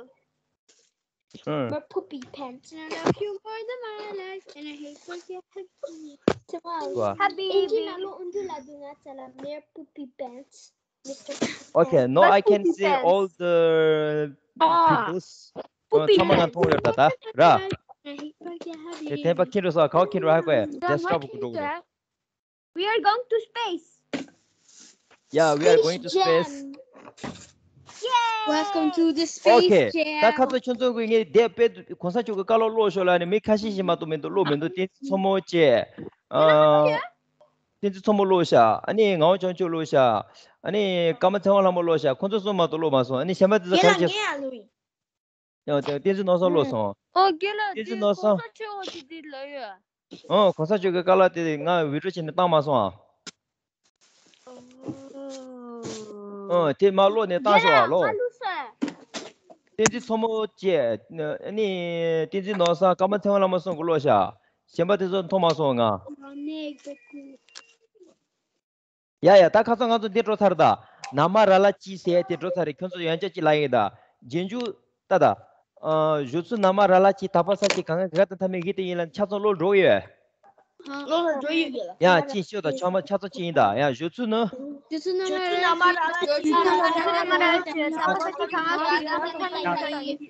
ཨང་། My poopy pants. I love you more than my life, and I hate when you hug me. Wow. ཨིན་ཇི་ནང་ལོ་ཨུན་ཏུ་ལ་དུ་ང་ཚ་ལ་my poopy pants. Okay, now I can see all the peoples. ཚང་མ་ང་མཐོང་ཡོད་ད་ད་ར། དེ་ཐེན་པ་ཁྱེད་རང་ས་ག་བ་ཁྱེད་རང་ཧ་གོ་ཡ། desktop གུ་འགྲོ་གི་འདུག We are going to space. Yeah, we are going to space. Welcome to the Space Jam. ད་ཁ་ཚ་ཁྱོད་ཚོ་གི་ངས་དེབ་དཔེ་གོང་ས་མཆོག་གི་བཀའ་སློབ་ཀློག་ཤོག་ལ་ནི་མི་ཁ་ཤས་ཤིག་མ་གཏོགས་མི་འདུག་ཀློག་མི་འདུག་བསྟན་འཛིན་མཚོ་མོ་བཅས། ཨ། བསྟན་འཛིན་མཚོ་མོ་ཀློག་ཤག་ཨ་ནི་ངག་དབང་སྐྱབས་མཆོག་ཀློག་ཤག་ཨ་ནི་ཀརྨ་ཚེ་དབང་ལྷ་མོ་ཀློག་ཤག་ཁོང་ཚོ་གསུམ་མ་གཏོགས་ཀློག་མ་སོང་། ཨ་ནི་གཞན་པ་དེ་ཚོ་ག་རེ་བྱས། ཡང་དེ་བསྟན་འཛིན་ནོར་བཟང་ཀློག་སོང་། ཨོ་རྒན་ལགས། བསྟན་འཛིན་ནོར་བཟང་། གོང་ས་མཆོག་འོ་དེ་དེ་ལ་ཡོད། ཨོ་གོང་ས་མཆོག་གི་བཀའ་སློབ་དེ་ང་བི་ཌིའོ་བྱས་ནས་བཏང་མ་སོང་ཨ། ཨོ་དེ་མ་ཀློག་ནས་བཏང་ཤོག་ཨ་ལོ། བསྟན་འཛིན་མཚོ་མོ་བཅས་ཨ་ནི་བསྟན་འཛིན་ནོར་བཟང་ཀརྨ་ཚེ་དབང་ལྷ་མོ་གསུམ་གྱིས་ཀློག་ཤག་གཞན་པ་དེ་ཚོ་མཐོང་མ་སོང་ང་། ཡ་ཡ། ད་ཁ་སང་ང་ཚོ་འདི་འགྲོ་ཚར་ད། ན་མ་ར་ལ་ཅི་ཟེར་དེ་འགྲོ་ཚར་རེད། ཁྱོད་ཚོ་ཡང་བསྐྱར་ཅིག་ལབ་ཡིན་ད། རྗེས་འཇུག་ད་ད། ཨ། བཞུགས་ཚུལ་ན་མ་ར་ལ་ཅི་དག་པ་ས་ཅི་གང་ག་ག་ད་མཐའ་མེད་གི་དེ་ཡིན་ལ་ཆ་ཚང་ཀློག་འགྲོ་ཡོད། ཀློག་འགྲོ་ཡོད་གི་ལ། ཡ་ཅི་ཤོད་ད་ཆ་མ་ཆ་ཚང་ཅི་ཡིན་ད། ཡ་བཞུགས་ཚུལ་ནི། བཞུགས་ཚུལ་ན་མ་ར་ལ་ཅི་ན་མ་ར་ལ་ཅི་དག་པ་ས་ཅི་གང་ག་ག་ད་མཐའ་མེད་གི་ད་ཡིན།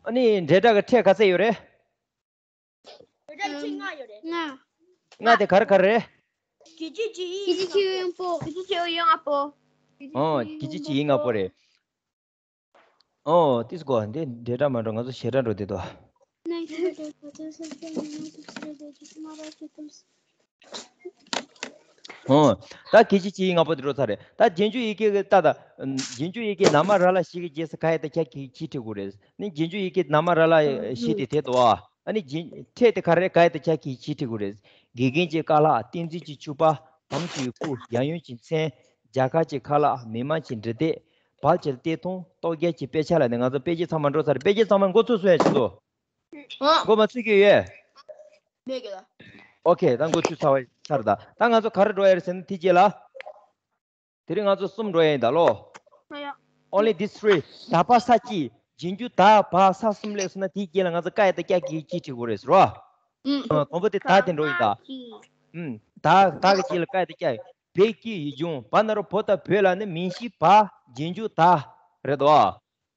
ཨ་ནི་འབྲེལ་སྒྲ་གི་ཕྲད་ག་ཚད་ཡོད་རེད། ལྔ་ཡོད་རེད། ལྔ། ལྔ་དེ་ག་རེ་ག་རེ་རེད། གི་ཅི་ཅི་ཡི་གི་ཅི་ཅི་ཡི་ཡང་པོ། གི་ཅི་ཅི་ཡི་ཡང་ཨ་པོ། ཨོ་གི་ཅི་ཅི་ཡི་ཡང་ཨ་པོ་རེད། ཨོ་ཏིས་གོ་འདི་འབྲེལ་སྒྲ་མ་འགྲོ། ང་ཚོ་ཞེ་དྲག་འགྲོ་དེ་དོ། ཨོ། ད་གི་ཅི་ཅི་ཡི་ཡང་ཨ་པོ་དེ་འགྲོ་ཚར་རེད། ད་རྗེས་འཇུག་ཡི་གེ་གི་ད་ད། རྗེས་འཇུག་ཡི་གེ་ན་མ་ར་ལ་བཞི་གི་རྗེས་སུ་ག་ཡ་ད་ཀྱ་གི་ཅི་བྲིས་དགོས་རེད། ནི་རྗེས་འཇུག་ཡི་གེ་ན་མ་ར་ལ་བཞི་དེ་དེ་དོ། ཨ་ནི་རྗེས་ཕྲད་དེ་ག་རེ་ག་ཡ་ད་ཀྱ་གི་ཅི་བྲིས་དགོས་རེད། དགེ་རྒན་གྱི་བཀའ་ལྷག་བསྟན་འཛིན་གྱི་ཕྱུ་པ། དམ་གྱི་སྐུ། ཡང་ཡུན་གྱི་མཚན། རྒྱ་གར་གྱི་ཁ་ལག་མི་དམངས་ཀྱི་འབྲི་དེབ། བལ་གྱི་བསྟན་ཐུང་། ལྟོ་རྒྱལ་གྱི་དཔེ་ཆ་ལ་ནི་ང་ཚོ་དཔེ་ཆ་ཚང་མ་འགོ་ཚུགས་སོང་ཡ་ཆུ་ཚོ། འགོ་མ་ཚུགས་ཀྱི་ཡོད། མེད་ཀྱི་ལ། ཨོ་ཁེ། ད་འགོ་ཚུགས་ཚར་བ་ཚར་ད། ད་ང་ཚོ་ག་རེ་འགྲོ་ཡ་རེད་ཟེར་ན་དེ་རྗེས་ལ། དེ་རིང་ང་ཚོ་གསུམ་འགྲོ་ཡ་ཡིན་ད་ལོ། ཨ་ཡ། Only these three. ད་བ་ས་ཅི། རྗེས་འཇུག་ད་བ་ས་གསུམ་སླེབས་སོང་ན་དེའི་རྗེས་ལ་ང་ཚོ་ཀ་ཡ་ད་ཀྱ་གི་ཅི་བྲིས་དགོས་རེད་ཟེར་བ། ཨུམ། དང་པོ་དེ་ད་དེ་འགྲོ་ཡིན་ད། ཨུམ། ད་ད་གི་རྗེས་ལ་ཀ་ཡ་ད་ཀྱ། བོད་ཀྱི་ཡུལ་ལྗོངས། བ་ན་རོ་བོ་ད་བོད་ལ་ནི་མིང་གཞི་བ། རྗེས་འཇུག་ད། རེད་དོ།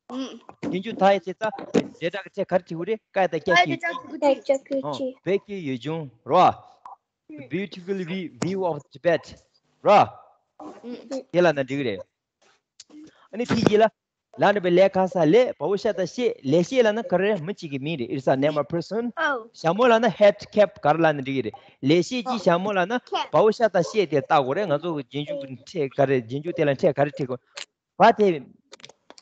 ཨུམ། རྗེས་འཇུག་ད་ཡི་ཚེ་ད། འབྲེལ་སྒྲ་གི་ཕྲད་ག་རེ་བྲིས་དགོས་རེད། ཀ་ཡ་ད་ཀྱ་གི་ཅི། ཀྱ་གི་ཅི། ཨོ། བོད་ཀྱི་ཡུལ་ལྗོངས་རོ། Beautiful view, view of Tibet རོ། ཨུམ། དེ་ལ་ན་འགྲིག་གི་རེད། ཨ་ནི་དེའི་རྗེས་ལ། ལ་ནི་བའི་ལས་ཁ་ས་ལས། བའོ་ཤ་ད་ཤེས། ལས་ཤེས་ལ་ན་ག་རེ་མི་གཅིག་གི་མིང་རེད། It's a name of person. ཨོ། ཞྭ་མོ་ལ་ན་hat cap ག་རེ་ལ་ན་འགྲིག་གི་རེད། ལས་ཤེས་ཀྱི་ཞྭ་མོ་ལ་ན་cap བའོ་ཤ་ད་ཤེས་དེ་བཏགས་དགོས་རེད། ང་ཚོ་གི་རྗེས་འཇུག་གི་ཕྲད་ག་རེ། རྗེས་འཇུག་དེ་ལ་ཕྲད་ག་རེ་བྲིས་དགོས། བ་དེ་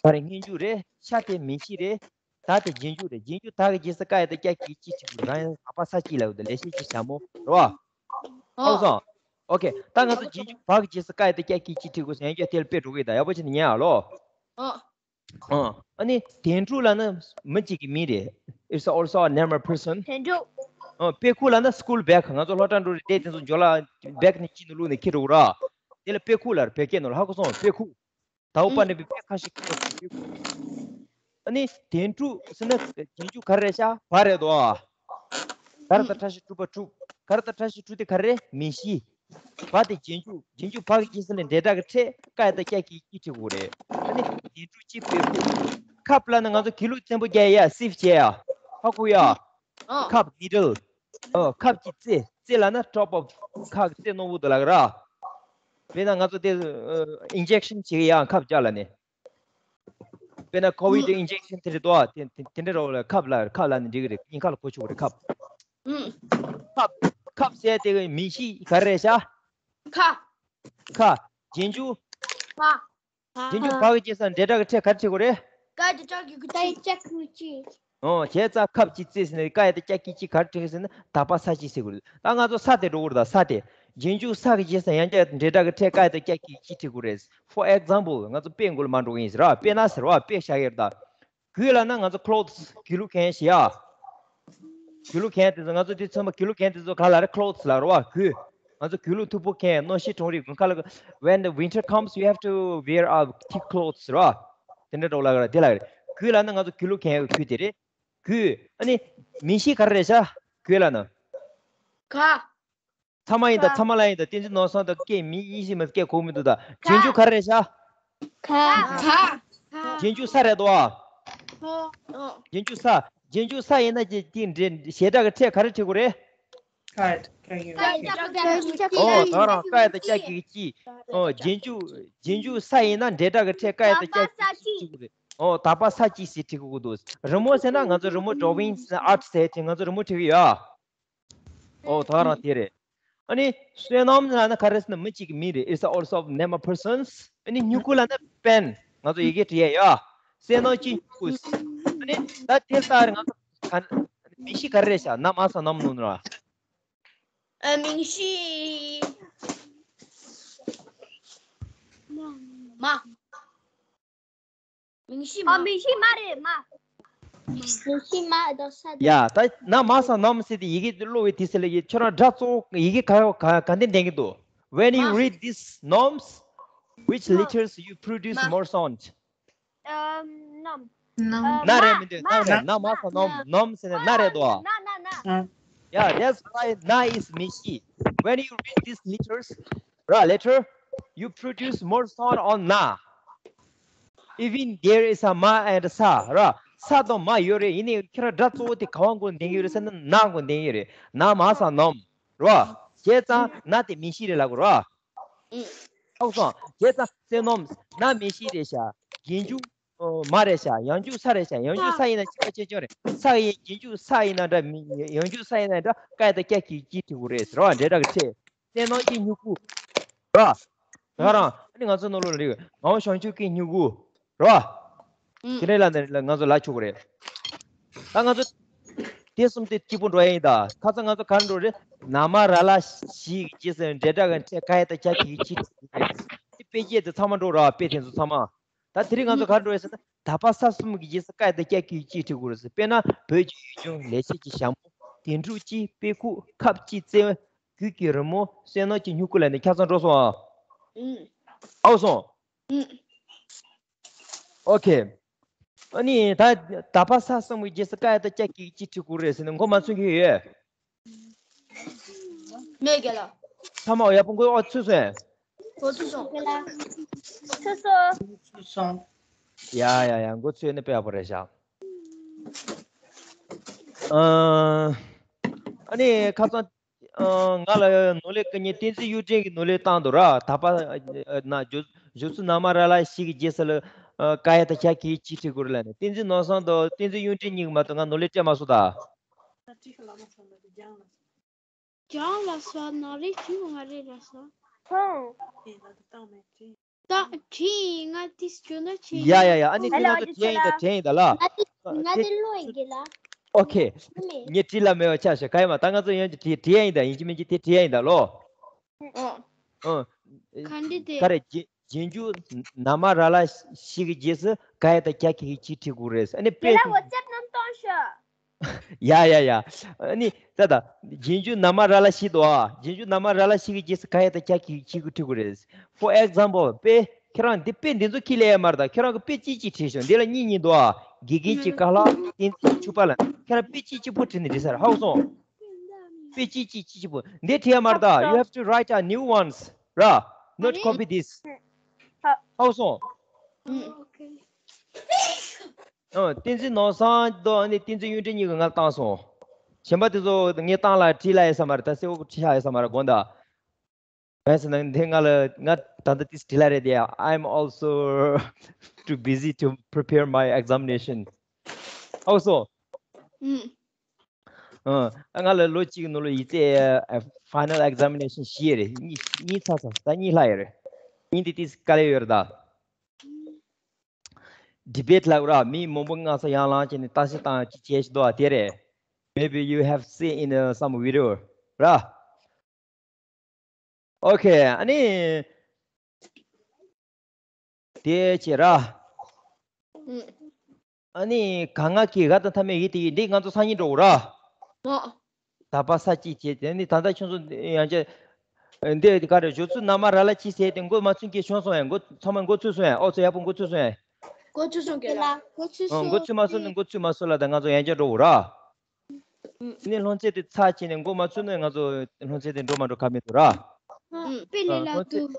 ག་རེ་སྔོན་འཇུག་རེད། ཤ་དེ་མིང་གཞི་རེད། ད་དེ་རྗེས་འཇུག་རེད། རྗེས་འཇུག་ད་གི་རྗེས་སུ་ཀ་ཡ་ད་ཀྱ་གི་ཅི་བྲིས་དགོས། རང་ཡང་ད་བ་ས་ཅི་ལབ་ཡོད་ད། ལས་ཤེས་ཀྱི་ཞྭ་མོ་རེད་བ། ཧ་གོ་སོང་། ཨོ་ཁེ། ད་ང་ཚོ་རྗེས་འཇུག་བ་གི་རྗེས་སུ་ཀ་ཡ་ད་ཀྱ་གི་ཅི་བྲིས་དགོས་ཟེར་ཡང་བསྐྱར་དེ་ལ་དཔེ་འགྲོ་གི་ཡོད་ད། ཡག་པོ་བྱས་ནས་ཉན་ཨ་ལོ། ཨོ། ཨ་ནི་དོན་གྲུབ་ལ་ན་མི་གཅིག་གི་མིང་རེད། It's also a name of person. དོན་གྲུབ། ཨོ། དཔེ་ཁུག་ལ་ན་school bag. ང་ཚོ་སློབ་གྲྭ་འགྲོ་རེད་དེ་དེ་ཚོ་འཇོ་ལ་bag ནས་ཅི་ནས་བླུགས་ནས་ཁྱེར་འགྲོ་གི་ར། དེ་ལ་དཔེ་ཁུག་ལ་རེད། བོད་སྐད་ནང་ལ། ཧ་གོ་སོང་། དཔེ་ཁུག་ད་འོ་པ་ནི་བི་བེ་ཁ་ཤི་ཁ་ཁ་ཁ། ཨ་ནི་དོན་གྲུབ་ཟེར་ན་རྗེས་འཇུག་ག་རེ་རེད་ཤག་བ་རེད་དོ། ག་ར་ད་ཁྲ་ཤི་གྲུ་པ་གྲུབ། ག་ར་ད་ཁྲ་ཤི་གྲུ་དེ་ག་རེ་རེད། མིང་གཞི། བ་དེ་རྗེས་འཇུག་རྗེས་འཇུག་བ་གི་རྗེས་ཟེར་ན་འབྲེལ་སྒྲ་གི་ཕྲད་ཀ་ཡ་ད་ཀྱ་གི་ཅི་བྲིས་དགོས་རེད། ཨ་ནི་དོན་གྲུབ་ཅི་བེ་ཁུ། ཁབ་ལ་ནི་ང་ཚོ་གི་ལུ་བཙན་པོ་རྒྱག་ཡ། སིབ་བྱས་ཡ། ཧ་གོ་ཡ། ཨ། ཁབ་needle། ཨོ། ཁབ་ཀྱི་རྩེ། རྩེ་ལ་ན་top of ཁབ་ཀྱི་རྩེ་རྣོ་བོ་དེ་ལ་ག་ར། དཔེར་ན་ང་ཚོ་དེ་injection བྱེད་ཡ་ཁབ་རྒྱག་ལ་ནི། དཔེར་ན་COVID injection དེ་རེད་དོ། དེ་དེ་དེ་འདྲ་རོ་ལ་ཁབ་ལ་ཁབ་ལ་ནི་འགྲིག་གི་རེད། སྙིང་ཁ་ལ་གོ་ཆོག་གི་རེད་ཁབ། ཁབ། ཁབ་ཟེར་དེ་གི་མིང་གཞི་ག་རེ་རེད་ཤག་ཁ། ཁ། རྗེས་འཇུག་ཁ། རྗེས་འཇུག་ཕ་གི་རྗེས་སུ་འབྲེལ་སྒྲ་གི་ཕྲད་ག་རེ་བྲིས་དགོས་རེད། ཀ་ཡ་ད་ཀྱ་གི་ཀུ་ཅི། ཀ་ཡ་ད་ཀྱ་གི་ཀུ་ཅི། ཨོ། བྱས་ཙང་ཁབ་ཀྱི་རྩེ་ཟེར་ནས་ཀ་ཡ་ད་ཀྱ་གི་ཀུ་ཅི་ག་རེ་བྲིས་ཟེར་ན་ད་བ་ས་ཅི་ཟེར་དགོས་རེད། ད་ང་ཚོ་ས་དེ་འགྲོ་དགོས་རེད། ད་ས་དེ། རྗེས་འཇུག་ས་གི་རྗེས་སུ་ཡང་བསྐྱར་འབྲེལ་སྒྲ་གི་ཕྲད་ཀ་ཡ་ད་ཀྱ་གི་ཀུ་ཅི་བྲིས་དགོས་རེད། For example ང་ཚོ་དཔེ་མགོ་ལ་མ་འགྲོ་གི་ཡིན་ཟེར་བ། དཔེར་ན་ཟེར་བ། དཔེ་བཞག་ཡོད་རེད་ད། གོས་ལ་ན་ང་ཚོ་clothes གོས་ལུགས་གན་ཞེས་ཡ། གོས་ལུགས་གན་དེ་ཚོ་ང་ཚོ་དེ་ཚང་མ་གོས་ལུགས་གན་དེ་ཚོ་ག་ལ་རེད། clothes ལ་རེད་བ། གོས། ང་ཚོ་གོས་ལུགས་མཐུག་པོ་གན། གནམ་གཤིས་གྲང་རིགས་དགུན་ཁ་ལ། When the winter comes, you have to wear a thick clothes རེད་བ། དེ་འདྲ་འགྲོ་ལ་ག་རེ་དེ་ལ་རེད། གོས་ལ་ན་ང་ཚོ་གོས་ལུགས་གན་གོས་དེ་རེད། གོས། ཨ་ནི་མིང་གཞི་ག་རེ་རེད་ཤག་གོས་ལ་ན། ཁ། ཚང་མ་ཡིན་ད། ཁ། ཚང་མ་ལ་ཡིན་ད། བསྟན་འཛིན་ནོར་བཟང་དང་སྐད་མི་གཉིས་ཤིག་མ་སྐད་གོ་མི་འདུག་ད། ཁ། རྗེས་འཇུག་ག་རེ་རེད་ཤག་ཁ། ཁ། རྗེས་འཇུག་ས་རེད་དོ། ཨོ། རྗེས་འཇུག་ས། རྗེས་འཇུག་ས་ཡིན་ན་ཀྱི་དེ་འདྲའི་བྱེད་སྒྲ་གི་ཕྲད་ག་རེ་བྲིས་དགོས་རེད། ཀ་ཡ་བཏགས་ཀྱི་ཀྱི། ཀ་ཡ་བཏགས་ཀྱི་ཀྱི། ཨོ་ད་རང་ཀ་ཡ་བཏགས་ཀྱི་ཀྱི། ཨོ་རྗེས་འཇུག་རྗེས་འཇུག་ས་ཡིན་ན་འབྲེལ་སྒྲ་གི་ཕྲད་ཀ་ཡ་བཏགས་ཀྱི་ཀྱི་བྲིས་དགོས་རེད། ཨོ་ད་པ་ས་ཅི་ཟེར་བྲིས་དགོས་འདུག་རི་མོ་ཟེར་ན་ང་ཚོ་རི་མོ་drawing art ཟེར་དེ་ང་ཚོ་རི་མོ་བྲིས་གི་ཡོད། ཨོ་ད་རང་དེ་རེད། ཨ་ནི་བསོད་ནམས་ལབ་ན་ག་རེ་ཟེར་ན་མི་གཅིག་གི་མིང་རེད། It's also name of persons. ཨ་ནི་སྨྱུ་གུ་ལབ་ན་pen. ང་ཚོ་ཡི་གེ་བྲིས་ཡ་ཡོད། བསོད་ནམས་ཀྱི་སྨྱུ་གུ། ཨ་ནི་ད་དེ་ལྟར་ང་ཚོ་ག་མིང་གཞི་ག་རེ་རེད་ཤག་ན་མ་ས་ནམ་ནུ་ནོ། ཨ་མིང་གཞི་མ། མིང་གཞི་མ། ཨ་མིང་གཞི་མ་རེད་མ། མིང་གཞི་མ་དོ་ས་དོ། ཡ་ད་ན་མ་ས་ནམ་ཟེར་དེ་ཡི་གེ་ཀློག་པའི་དུས་ཚོད་ལ་ཡི་ཁྱོད་རང་སྒྲ་གཙོ་བོ་ཡི་གེ་ག་ག་ག་འདི་འདྲེན་གི་འདུག When you མ། read these noms, which མ། letters you produce མ། more sound? ཨམ། ནམ། ནམ། ན་རེད་མི་འདུག་ན་རེད། ན་མ་ས་ནམ། ནམ་ཟེར་ནས་ན་རེད་དོ། ན་ན་ན། Yeah, that's why na is མིང་གཞི། When you read these letters, ར་letter, you produce more sound on na. Even there is a ma and sa, ར། ས་དང་མ་ཡོད་རེད། ཡིན་ནའི་ཁྱེད་རང་སྒྲ་གཙོ་བོ་དེ་ག་བ་མགོ་འདེང་གི་ཡོད་རེད་ཟེར་ན་ན་མགོ་འདེང་གི་ཡོད་རེད། ན་མ་ས་ནམ། ར། བྱས་ཙང་ན་དེ་མིང་གཞི་རེད་ལབ་དགོས་ར། ཧ་གོ་སོང་། བྱས་ཙང་བསོད་ནམས་ན་མིང་གཞི་རེད་ཤག་རྗེས་འཇུག་ཨོ་མ་རེད་ཤག་ཡང་འཇུག་ས་རེད་ཤག་ཡང་འཇུག་ས་ཡིན་ན་གཅིག་པ་གཅིག་རྐྱང་རེད། ས་ཡིན་རྗེས་འཇུག་ས་ཡིན་ན་འདྲ་མི་ཡང་འཇུག་ས་ཡིན་ན་འདྲ་ཀ་ཡ་བཏགས་ཀྱི་ཀྱི་བྲིས་དགོས་རེད་ཟེར་བ་འབྲེལ་སྒྲ་གི་ཕྲད། བསོད་ནམས་ཀྱི་སྨྱུ་གུ། ར། ད་རང་ཨ་ནི་ང་ཚོ་ནང་ལོགས་ལ་རིག་ངག་དབང་བྱང་ཆུབ་ཀྱི་སྨྱུ་གུ། ར། ཨུ། དེ་འདྲ་ལ་ནི་ང་ཚོ་ལ་ཆོག་གི་རེད། ད་ང་ཚོ་དེ་གསུམ་དེ་གཅིག་པུ་འགྲོ་ཡ་ཡིན་ད། ཁ་སང་ང་ཚོ་ག་རེ་འགྲོ་རེད། ན་མ་ར་ལ་ཞིག་རྗེས་སུ་འབྲེལ་སྒྲ་གི་ཕྲད་ཀ་ཡ་བཏགས་ཀྱི་ཀྱི་བྲིས་དགོས་རེད། དེ་དཔེ་བརྒྱད་དེ་ཚང་མ་འགྲོ་ར། དཔེ་དེ་ཚོ་ཚང་མ། ད་དེ་རིང་ང་ཚོ་ག་རེ་འགྲོ་ཡ་ཟེར་ན་ད་པ་ས་གསུམ་གྱི་རྗེས་སུ་ཀ་ཡ་བཏགས་ཀྱི་ཀྱི་བྲིས་དགོས་རེད་ཟེར། དཔེར་ན་བོད་ཀྱི་ཡུལ་ལྗོངས། ལེགས་བཤད་ཀྱི་ཞྭ་མོ། དེ་འབྲུག་སྤྱི། དཔེ་ཁུག་ཁབ་ཀྱི་རྩེ། རྒྱུད་ཀྱི་རི་མོ། བསོད་ནམས་ཀྱི་སྨྱུ་གུ་ལ་ནི་ཁྱབ་ཚང་འགྲོ་སོང་ཨ། ཨུ། ཨའུ་སོང་། ཨུ། ཨོ་ཁེ། ཨ་ནི་ད་ད་པ་ས་གསུམ་གྱི་རྗེས་སུ་ཀ་ཡ་བཏགས་ཀྱི་ཀྱི་བྲིས་དགོས་རེད་ཟེར་ནས་མགོ་མ་ཚོས་མཁན་ཡོད། མེད་རྒན་ལགས། ཚང་མ་ཡག་པོ་མགོ་ཨོ་ཚོས་སོང་ཨ། མགོ་ཚོས་སོང་། ཚོས་སོང་། ཚོས་སོང་། ཡ་ཡ་ཡ་མགོ་ཚོས་ནི་དཔེ་ཡག་པོ་རེད་ཤག་ཨ་ནི་ཁ་སང་ང་ལ་ནོར་ལས་ཀ་ཉེ་བསྟན་འཛིན་གཡུ་སྒྲོན་གྱི་ནོར་ལས་བཏང་འདུག་ར། ད་པ་ན་བརྗོད་བརྗོད་ཚུལ་ན་མ་ར་ལ་ཞིག་གི་རྗེས་སུ་ལ་ཀ་ཡ་བཏགས་ཀྱི་ཀྱི་བྲིས་དགོས་རེད་ལབ་ནས། བསྟན་འཛིན་ནོར་བཟང་དང་བསྟན་འཛིན་གཡུ་སྒྲོན་གཉིས་ཀྱིས་མ་གཏོགས་ང་ནོར་ལས་སྤྲད་མ་སོང་ད། ལྗང་ལ་སོ་ན་རེ་ཅི་མ་རེ་ར་སོ། ཧོ། ད་བྲིས་ཡིན། ང་ཏིས་བྱོས་ན་བྱེད་ཡ་ཡ་ཡ། ཨ་ནི་དེ་ང་ཚོ་བྲིས་ཡིན་ད། བྲིས་ཡིན་ད་ལ། ང་དེ་ང་དེ་ཀློག་ཡིན་གི་ལ། ཨོ་ཁེ། ངས་བྲིས་ལ་མེད་པ་ཆ་བཞག་ག་ཡ་མ། ད་ང་ཚོ་ཡང་བྲིས་བྲིས་ཡིན་ད། ཡིན་གཅིག་མིན་གཅིག་དེ་བྲིས་ཡིན་ད་ལོ། ཨོ། ཨོ། ག་འདི་དེ། ག་རེ་རྗེས་རྗེས་འཇུག་ན་མ་ར་ལ་ཞིག་གི་རྗེས་སུ་ཀ་ཡ་བཏགས་ཀྱི་ཀྱི་བྲིས་དགོས་རེད། ཨ་ནི་དཔེ། དེ་ལ་ཝ་ཊི་སེབ་ནང་གཏོང་ཤོག་ཡ་ཡ་ཡ། ཨ་ནི་ད་ད། རྗེས་འཇུག་ན་མ་ར་ལ་ཞིག་འདུག་ཨ། རྗེས་འཇུག་ན་མ་ར་ལ་ཞིག་གི་རྗེས་སུ་ཀ་ཡ་བཏགས་ཀྱི་ཀྱི་བྲིས་དགོས་རེད། For example དཔེ། ཁྱེད་རང་འདི་དཔེ་འདི་ཚོ་ཁྱི་ལས་ཡ་མར་ད། ཁྱེད་རང་གི་དཔེ་གཅིག་གཅིག་བྲིས་ཤོག་འདི་ལ་གཉིས་གཉིས་འདུག་ཨ། དགེ་རྒན་གྱི་ཀ་ལ། བསྟན་འཛིན་ཕྱུ་པ་ལ། ཁྱེད་རང་དཔེ་གཅིག་གཅིག་པོ་བྲིས་ནས་འགྲིག་ས་རེད། ཧ་གོ་སོང་། དཔེ་གཅིག་གཅིག་གཅིག་པོ་འདི་བྲིས་ཡ་མར་ད། You have to write a new ones ར། Not copy this. ཧ་གོ་སོང་། ཨོ་ཁེ། ཨ། བསྟན་འཛིན་ནོར་བཟང་དང་ཨ་ནི་བསྟན་འཛིན་གཡུ་སྒྲོན་གཉིས་ཀྱིས་ང་བཏང་སོང་། གཞན་པ་དེ་ཚོ་ངས་བཏང་ལ་བྲིས་ལ་ཡ་ས་མ་རེད། ད་གསལ་པོ་བྲིས་ཤག་ཡ་ས་མ་རེད་དགོངས་དག་གང་ཡིན་ཟེར་ན་འདི་ང་ལ་ང་ད་ལྟ་ཏིས་བྲིས་ལ་རེད་དེ། I'm also too busy to prepare my examination. ཨོ་སོ། ཨུམ། ཨ། ང་ལ་ལོ་གཅིག་གི་ནང་ལ་ཡིག་ཚད་ཨ་final examination བཞི་ཡོད་རེད། གཉིས་གཉིས་ཚར་ཚར། ད་གཉིས་ལྷག་ཡོད་རེད། གཉིས་འདི་ཏིས་དཀའ་ལས་ཡོད་རེད་ད། Debate ལབ་ར། མི་མང་པོ་སྔ་ས་ཡར་ལངས་བྱས་ནས་བརྟག་ཞིབ་བཏང་ཅི་བྱས་ཤི་འདུག་ཨ། དེ་རེད། Maybe you have seen in uh, some video ར། Okay ཨ་ནི། དེ་བྱས་ར། ཨ་ནི་ག་ང་གི་ག་དང་མཐའ་མེད་ཡིད་དེ་ཡིད་འདི་ང་ཚོ་སང་ཉིན་འགྲོ་ར། ད་པ་ས་ཅི་བྱས་དེ་ནི་ད་ལྟ་ཁྱོད་ཚོ་ཡང་ཅི། འདི་ག་རེ་ཞོ་ཚུ་ན་མ་ར་ལ་ཅི་ཟེར་དེ་མགོ་མ་ཚུན་གྱི་ཤོང་སོང་ཡ། མགོ་ཚང་མ་མགོ་ཚུད་སོང་ཡ། ཨོ་ཚོ་ཡག་པོ་མགོ་ཚུད་སོང་ཡ། མགོ་ཚུད་སོང་གི་ལ། མགོ་ཚུད་སོང་། མགོ་ཚུད་མ་སོང་ནི་མགོ་ཚུད་མ་སོང་ལ་ད་ང་ཚོ་ཡང་ཅི་འགྲོ་ར། ནི་སློང་ཚད་དེ་ཚ་ཆེ་ནས་མགོ་མ་ཚུད་ན་ང་ཚོ་སློང་ཚད་དེ་འགྲོ་མ་འགྲོ་ཁ་མི་འདུག་ར། ཨ། དཔེ་ལས་ལ་སློང་ཚད་དུ།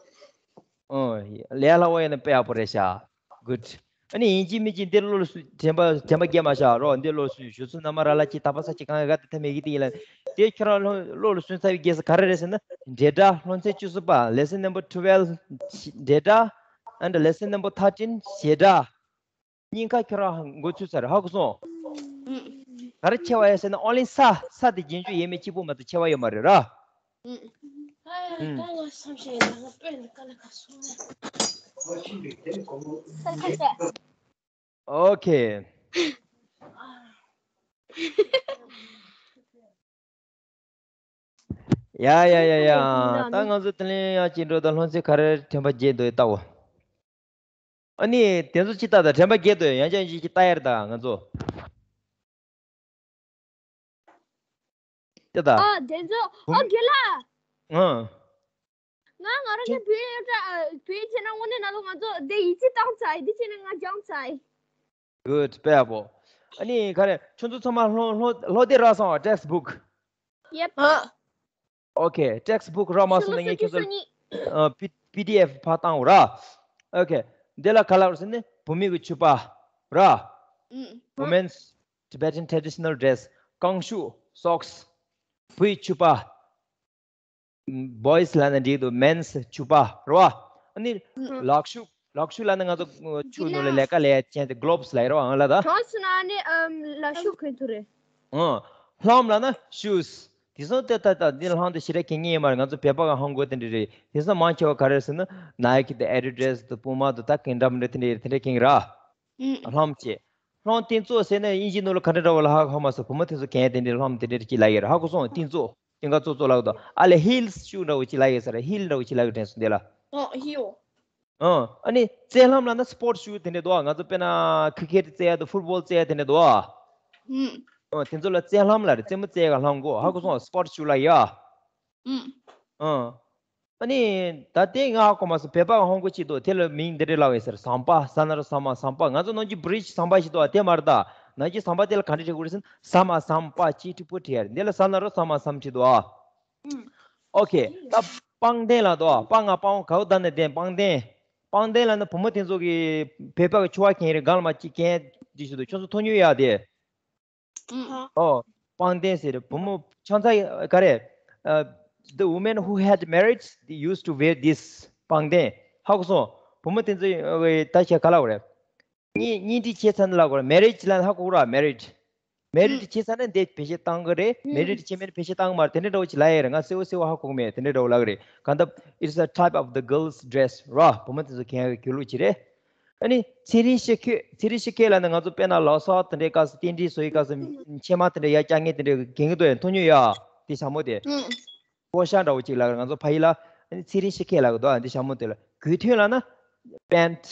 ཨོ། ལས་སླ་བོ་ཡིན་ན་དཔེ་ཡག་པོ་རེད་ཤག Good. ཨ་ནི་ཡིན་གཅིག་མིན་གཅིག་འདིར་བློ་ལ་སུ་དྲན་པ་དྲན་པ་བརྒྱབ་མ་བཞག་རོགས། འདིར་བློ་ལ་སུ་ཞུ་ཚུལ་རྣམ་པ་ར་ལ་གཅིག་ད་པ་ས་གཅིག་གང་ག་ད་ཐ་མེད་གི་ཏིང་ལ། དེ་ཁྱོད་རང་བློ་བློ་ལ་སུན་ཚ་བའི་རྒྱལ་ས་ག་རེ་རེད་ཟེར་ན། འབྲེལ་སྒྲ་སློབ་ཚན་བཅུ་གསུམ་པ། Lesson number twelve འབྲེལ་སྒྲ། And lesson number thirteen བྱེད་སྒྲ། གཉིས་ཀ་ཁྱོད་རང་འགོ་ཚུགས་ཚར། ཧ་གོ་སོང་། ག་རེ་ཆེ་བ་ཡ་ཟེར་ན་ཨོ་ལིན་ས་ས་དེ་རྗེས་འཇུག་ཡས་མས་གཅིག་པོ་མ་གཏོགས་ཆེ་བ་ཡོད་མ་རེད་ར། ཨུམ། ཨ། ད་ང་བསམ་ཤེས་ཡ་ང་དཔེ་འདི་དཀའ་ལས་ཁག་སོང་ནས། ཨོ་ཁེ། ཡ་ཡ་ཡ་ཡ། ད་ང་ཚོ་དེ་ལན་ཡང་ཅི་འགྲོ་ད་སློབ་ཚན་ག་རེ་དྲན་པ་བརྒྱད་འདུག་ལྟ་བ། ཨ་ནི་དེ་ཚོ་ཅི་ལྟ་ད་དྲན་པ་བརྒྱད་འདུག་ཡང་ཅང་ཅི་ཅི་ལྟ་ཡར་ད་ང་ཚོ། དེ་ད། ཨ་དེ་ཚོ་ཨ་དགེ་ལགས། ཨ། ང་ང་རང་གི་བོད་ཡིག་ད་བོད་ཡིག་བྱས་ན་དངོས་གནས་ན་ལོ་ང་ཚོ་དེ་ཡིད་ཆེས་བཏང་ཚར་ཡིན་དེ་བྱས་ན་ང་སྦྱངས་ཚར་ཡིན། Good དཔེ་ཡག་པོ། ཨ་ནི་ག་རེ་ཁྱོད་ཚོ་ཚང་མ་ལྷོ་ལྷོ་ལྷོ་སྡེ་རག་སོང་བ་text book། Yep. ཨ། Okay text book རག་མ་སོང་ན་ངས་ཁྱོད་ཚོ་ཨ་P- PDF ཕར་བཏང་འོ་ར། Okay འདི་ལ་ག་ལ་རུ་ཟེར་ནི་བུད་མེད་ཀྱི་ཕྱུ་པ་ར། ཨུམ། Women's Tibetan traditional dress རྐང་ཤུ་socks བུའི་ཕྱུ་པ། Boys ལབ་ན་འགྲིག་འདུག Men's ཕྱུ་པ་རེད་བ། ཨ་ནི་ལག་ཤུབས་ལག་ཤུབས་ལབ་ན་ང་ཚོ་ཕྱུགས་ནང་ལ་ལས་ཀ་ལས་ཡ་ཅན་དེ་gloves ལབ་ཡ་རེད་བ་ཨང་ལ་ད། གྲོགས་སུ་ན་ནི་ལག་ཤུབས་གོན་ཐུབ་རེད། ཨང་། ལྷམ་ལབ་ན་shoes དེ་སོང་ཏེ་ད་ད་འདི་ལྷམ་དེ་ཞེ་དྲག་གྱོན་ངེས་ཡོད་མ་རེད། ང་ཚོ་བོད་པ་ག་ཧང་གོ་དེ་འདྲ་རེད། དེ་སོང་མང་ཆེ་བ་ག་རེ་ཟེར་ན་Nike དེ་Adidas དེ་Puma དེ་ད་གང་འདྲ་མི་འདྲ་དེ་འདྲ་དེ་འདྲ་གྱོན་གི་ར། ལྷམ་བཅས། ལྷམ་དེ་ཚོ་ཟེར་ན་དབྱིན་ཇི་ནང་ལ་ག་འདྲ་འདྲ་བ་ལ་ཧ་གོ་མ་སོང་། བུ་མོ་དེ་ཚོ་གན་དེ་འདྲའི་ལྷམ་དེ་འདྲ་ཅིག་ལབ་ཡོད་རེད། ཧ་གོ་སོང་། དེ་ཚོ་སྐྱེ་འགག་ཚོ་ཚོ་ལབ་འདུག་ཨ་ལས་heels shoe འདྲ་བོ་ཅིག་ལབ་ཡོད་ས་རེད། heel འདྲ་བོ་ཅིག་ལབ་ཡོད་དྲན་སོང་དེ་ལ། ཨོ་heel། ཨ་ནི་རྩེད་ལྷམ་ལབ་ན་sport shoe དེ་འདྲ་འདུག་ང་ཚོ་དཔེར་ན་cricket རྩེ་ཡ་དང་football རྩེ་ཡ་དེ་འདྲ་འདུག་ཨ། ཨོ་དེ་ཚོ་ལ་རྩེད་ལྷམ་ལབ་རེད། རྩེད་མོ་རྩེ་ཡ་ག་ལྷམ་གོ་ཧ་གོ་སོང་། sport shoe ལབ་ཡ། ཨ། ཨ་ནི་ད་ལྟའི་ང་ཧ་གོ་མ་སོང་། བོད་པ་ཧོང་གོ་ཅིག་འདུག་དེ་ལ་མིང་འདི་འདྲ་ལབ་ཡོད་ཟེར། ཟམ་པ་ཟ་ན་རོ་ཟ་མ་ཟམ་པ། ང་ཚོ་ནང་གི་bridge ཟམ་པ་ཞིག་འདུག་དེ་མ་རེད་ད། ནང་གི་ཟམ་པ་དེ་ལ་ག་འདྲ་བྲིས་དགོས་རེད་ཟེར་ན་ཟ་མ་ཟམ་པ་ཅི་ཀྲི་པོ་བྲིས་ཡ་རེད། འདི་ལ་ཟ་ན་རོ་ཟ་མ་ཟམ་བྲིས་འདུག་ཨ། ཨོ་ཁེ། ད་པང་གདན་ལ་འདུག་པང་ང་པང་གའུ་ད་ནས་གདན་པང་གདན། པང་གདན་ལ་ནི་བུ་མོ་དེ་ཚོ་གི་བོད་པ་གི་ཕྱུ་པ་གྱོན་རེད། གང་ལ་མ་ཅིག་གྱོན་འདི་ཞིག་འདུག་ཁྱོད་ཚོ་མཐོང་མྱོང་ཡ་དེ། ཨོ། པང་གདན་ཟེར་བུ་མོ་ཆང་ཚ་ག་རེ། Uh, the women who had married they used to wear this པང་གདན། ཧ་གོ་སོང་། བུ་མོ་དེ་ཚོ་ད་ཆ་ག་ལ་གོ་རེད། གཉེན་གཉེན་སྒྲིག་བྱས་ཚར་ན་ལ་གོ་རེད། marriage ལ་ཧ་གོ་ར་married། married བྱས་ཚར་ན་འདི་བེད་སྤྱོད་བཏང་གི་རེད། married བྱས་མེད་བེད་སྤྱོད་བཏང་གི་མ་རེད། དེ་འདྲ་འདྲ་བོ་ཅིག་ལབ་ཡ་རེད། ང་གསལ་བོ་གསལ་བོ་ཧ་གོ་གི་མེད། དེ་འདྲ་འདྲ་བོ་ལབ་གི་རེད། གང་ལྟར་it's a type of the girls dress ར། བུ་མོ་དེ་ཚོ་གྱོན་ཡ་གི་གྱོན་ལུགས་ཅིག་རེད། ཨ་ནི་ཚེ་རིང་ཤི་ཁོས། ཚེ་རིང་ཤི་ཁོས་ལབ་ན་ང་ཚོ་དཔེར་ན་ལོ་གསར་དེ་འདྲའི་སྐབས་སུ་རྟེན་འབྲེལ་བཟོ་ཡི་སྐབས་སུ་ཕྱེ་མ་དེ་འདྲ་ཡར་བཀྱག་མཁན་དེ་འདྲ་གྱོན་གི་འདུག་ཡ་མཐོང་མྱོང་ཡ། དེ་ཞྭ་མོ་དེ། ཨུམ། ཀོ་ཤ་འདྲ་བོ་ཅིག་ལབ་རེད། ང་ཚོ་ཕ་ཡུལ་ལ་ཨ་ནི་ཚེ་རིང་ཤི་ཁོས་ལབ་གི་འདུག་ཨ་འདི་ཞྭ་མོ་དེ་ལ་གོས་ཐུང་ལབ་ན་pant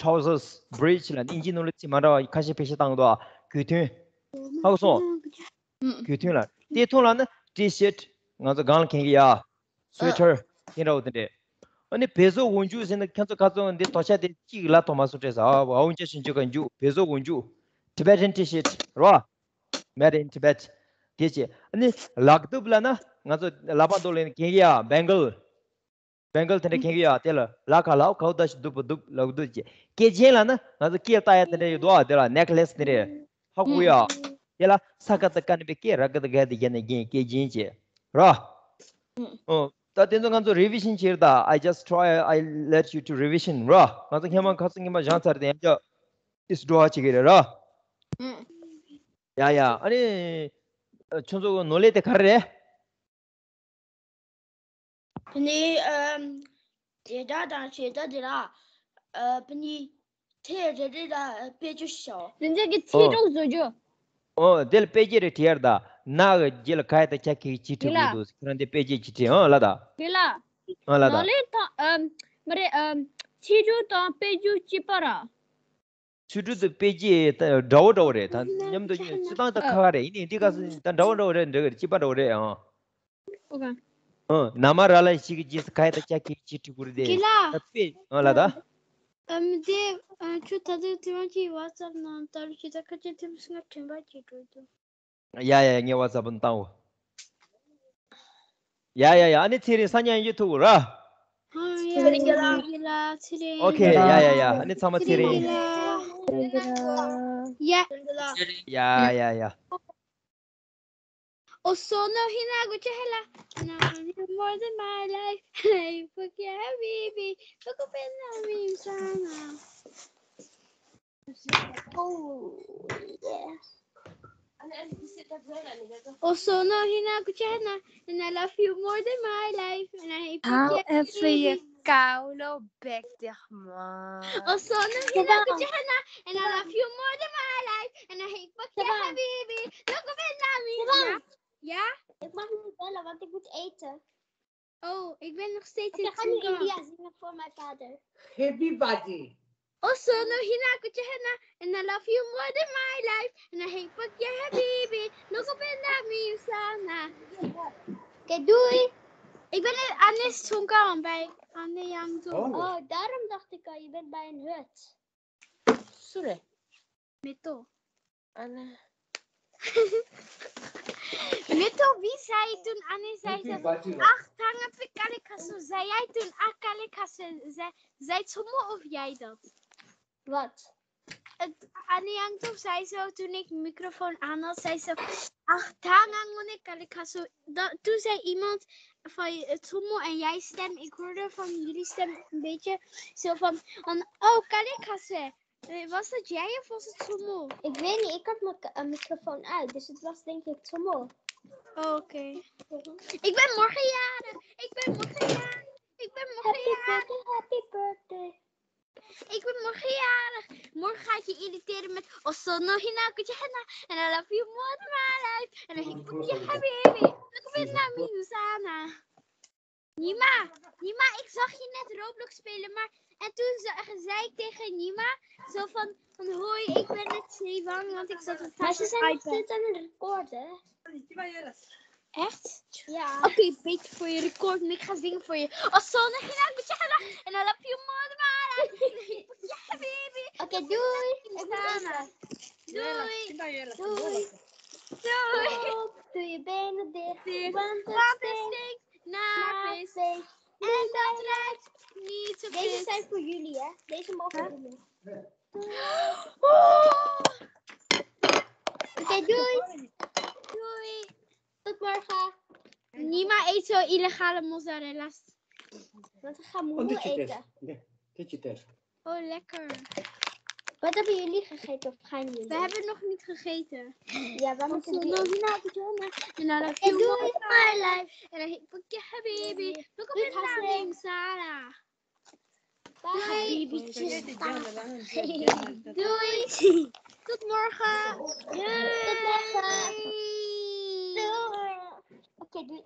trousers bridge ལབ་ནི་དབྱིན་ཇི་ནང་ལ་ཅིག་མ་འདྲ་བ་ཁ་ཤས་བེད་སྤྱོད་བཏང་གི་འདུག་ཨ། གོས་ཐུང་། ཧ་གོ་སོང་། ཨུམ། གོས་ཐུང་ལ་ཏེ་ཐུང་ལབ་ན T-shirt ང་ཚོ་སྒང་ལ་གྱོན་གི་ཡ། sweater དེ་འདྲ་བོ་དེ་འདྲས། ཨ་ནི་བལ་བཟོ་འོག་འཇུག་ཟེར་ན་ཁྱོད་ཚོ་ཁ་ཚོ་འདི་དོ་ཤ་དེ་གཅིག་ལ་ཐོག་མ་སུ་སྤྲད་ས་ཨ་འོང་ཅ་ཞིང་ཆུ་ཁ་འཇུག་བལ་བཟོ་འོག་འཇུག Tibetan T-shirt རོ། Made in Tibet དེ་བྱས། ཨ་ནི་ལག་གདུབ་ལབ་ན་ང་ཚོ་ལག་པ་འདོགས་ལེན་གྱོན་གི་ཡ་bangle bangle དེ་འདྲ་གྱོན་གི་ཡ། དེ་ལ་ལ་ཁ་ལའོ་ཁའོ་ད་ཞིག་དུབ་པ་དུབ་ལ་དུབ་ཅེ། སྐེ་ཅན་ལབ་ན་ང་ཚོ་སྐེ་ལ་བཏགས་ཡ་དེ་འདྲ་ཡོད་དོ། དེ་ལ་necklace དེ་འདྲ་ཧ་གོ་ཡ། དེ་ལ་ས་ཀ་ད་ཀ་ནི་པའི་སྐེ་ར་ཀ་ད་ག་དེ་གྱོན་ནས་གྱོན་སྐེ་ཅན་ཅེ་ར། ཨོ། ད་དེ་ཚོ་ང་ཚོ་revision བྱེད་ར་ད། I just try, I let you to revision ར། ང་ཚོ་སྔོན་མ་ཁ་སང་སྔོན་མ་སྦྱངས་ཚར་དེ་ཡང་བསྐྱར་ཨིས་འགྲོ་བ་བྱེད་ཀྱི་རེད་ར། ཡ་ཡ། ཨ་ནི་ཁྱོད་ཚོ་ནོར་ལས་དེ་ག་རེ་རེད། དེ་ནས་ཨམ། དེ་འདྲ་དང་བྱེད་སྟངས་དེ་ལ་ཨ་བུ་ནི་ཚེ་རེ་རེ་ལ་དཔེ་བརྗོད་ཤོག་དེ་ཚོ་གི་ཚིག་ཨོ། གྲོགས་བཟོ་རྒྱུ། ཨོ་དེ་ལ་དཔེ་བརྗོད་རེ་བྲིས་ཡར་ད། ན་གི་རྗེས་ལ་ག་ཡ་ད་ཁྱ་ཁི་ཅི་དེ་བྲིས་ལ་དགོས་འདུག་ཁྱེད་རང་དེ་དཔེ་བརྗོད་ཅི་བྲིས་ཨང་ལ་ད། དེ་ལ། ཨང་ལ་ད། ནོར་ལས་དང་ཨམ། མ་རེད་ཨམ། ཚིག་གྲོགས་དང་དཔེ་བརྗོད་གཅིག་པ་ར། ཚིག་གྲོགས་དང་དཔེ་བརྗོད་ད་འདྲ་བོ་འདྲ་བོ་རེད། ད་མཉམ་དུ་སུ་དང་ད་ཁ་ཁ་རེད། ཡིན་ནའི་འདི་ག་སུ་ད་འདྲ་བོ་འདྲ་བོ་རེད། འདྲ་གི་རེད། གཅིག་པ་འདྲ་བོ་རེད་ཨང་། ཨོ་ག་ཨང་། ན་མ་ར་ལ་ཞིག་གི་རྗེས་སུ་ག་ཡ་ད་ཅ་གི་ཅི་ཀྲི་གུ་རེད་དེ། གི་ལ། ད་དཔེ་ཨང་ལ་ད། ཨམ་དེ་ཨ་ཁྱོད་ད་དུང་དེ་རང་གི་WhatsApp ནང་ད་རུ་ཅི་ད་ཁ་ཅན་ཐེམ་སི་ང་དྲན་པ་ཅི་འགྲོ་འདུག་ཡ་ཡ་ཡ། ངས་WhatsApp ནང་བཏང་འོ། ཡ་ཡ་ཡ། ཨ་ནི་ཚེ་རིང་ས་ཉ་ཡོད་ཐུག་ར། ཨ་ཡ། ཚེ་རིང་གི་ལ། ཚེ་རིང་གི་ལ། ཚེ་རིང་། ཨོ་ཁེ། ཡ་ཡ་ཡ། ཨ་ནི་ཚང་མ་ཚེ་རིང་། ཚེ་རིང་གི་ལ། ཡ། ཡ་ཡ་ཡ། Oh, solo hina kuchela. Now you more than my life. Hey, porque habibi. Poco pena mi sana. Oh, yeah. Oh, solo hina kuchela. And I love you more than my life. And I hate. However you call back the one. Oh, solo hina kuchela. And I love you more than my life. And I hate. Porque habibi. Look at me. Ja? Ik mag niet bellen, want ik moet eten. Oh, ik ben nog steeds in het zingen. India zingen voor mijn vader. Happy birthday. Oh, solo hina kuchela. And I love you more than my life. And I hate. Porque habibi. Look at me. Sana. Oké, doei. Ik ben in Anne's zongkamp bij Anne Yang Zong. Oh, daarom dacht ik al, je bent bij een hut. Sorry. Meto. Anne. Meto, wie zei toen Anne zei ze: "Ach, hangen we kale kaso." Zei jij toen: "Ach, kale kaso." Zei, zei Tomo of jij dat? Wat? Het, Anne Yang toch zei zo toen ik de microfoon aan had, zei ze: "Ach, hangen we kale kaso." Dat, toen zei iemand van, eh, Tomo en jij stem, ik hoorde van jullie stem een beetje zo van, van: "Oh, kale kaso." Eh, was dat jij of was het Tomo? Ik weet niet, ik had mijn k- eh, microfoon uit, dus het was denk ik Tomo. Oh, oké. Ik ben morgen jarig. Ik ben morgen jarig. Ik ben morgen jarig. Happy birthday, happy birthday. Ik ben morgen jarig. Morgen ga ik je irriteren met: "Oh, solo hina kuchela. And I love you more than my life. And I hate. Porque habibi. Look at me, Sana." Nima, Nima, ik zag je net Roblox spelen, maar en toen ze- zei ik tegen Nima zo van, van: "Hoi, ik ben net Zeewan, want ik zat een Maar ze zijn nog steeds aan het recorden. Echt? Ja. Oké, beter voor je record, ik ga zingen voor je. Oh, solo hina kuchela. And I love you more than my life. Ja, baby. Oké, doei. Ik moet eten. Doei. Doei. Doei. Doe je benen dicht, want het stinkt naar vis. En dat ruikt niet zo. Deze zijn voor jullie, hè? Deze mogen jullie. Oh. Oké, doei. Doei. Tot morgen. Nima eet zo illegale mozzarella's. Want we gaan moe eten. Oh, lekker. Wat hebben jullie gegeten of gaan jullie? We hebben nog niet gegeten. Ja, we moeten nu. En dan heb je doei, my life. En dan heb je habibi. Look op mijn naam, Sarah. Bye. Doei. Tot morgen. Doei. Tot morgen. Doei. Oké, doei.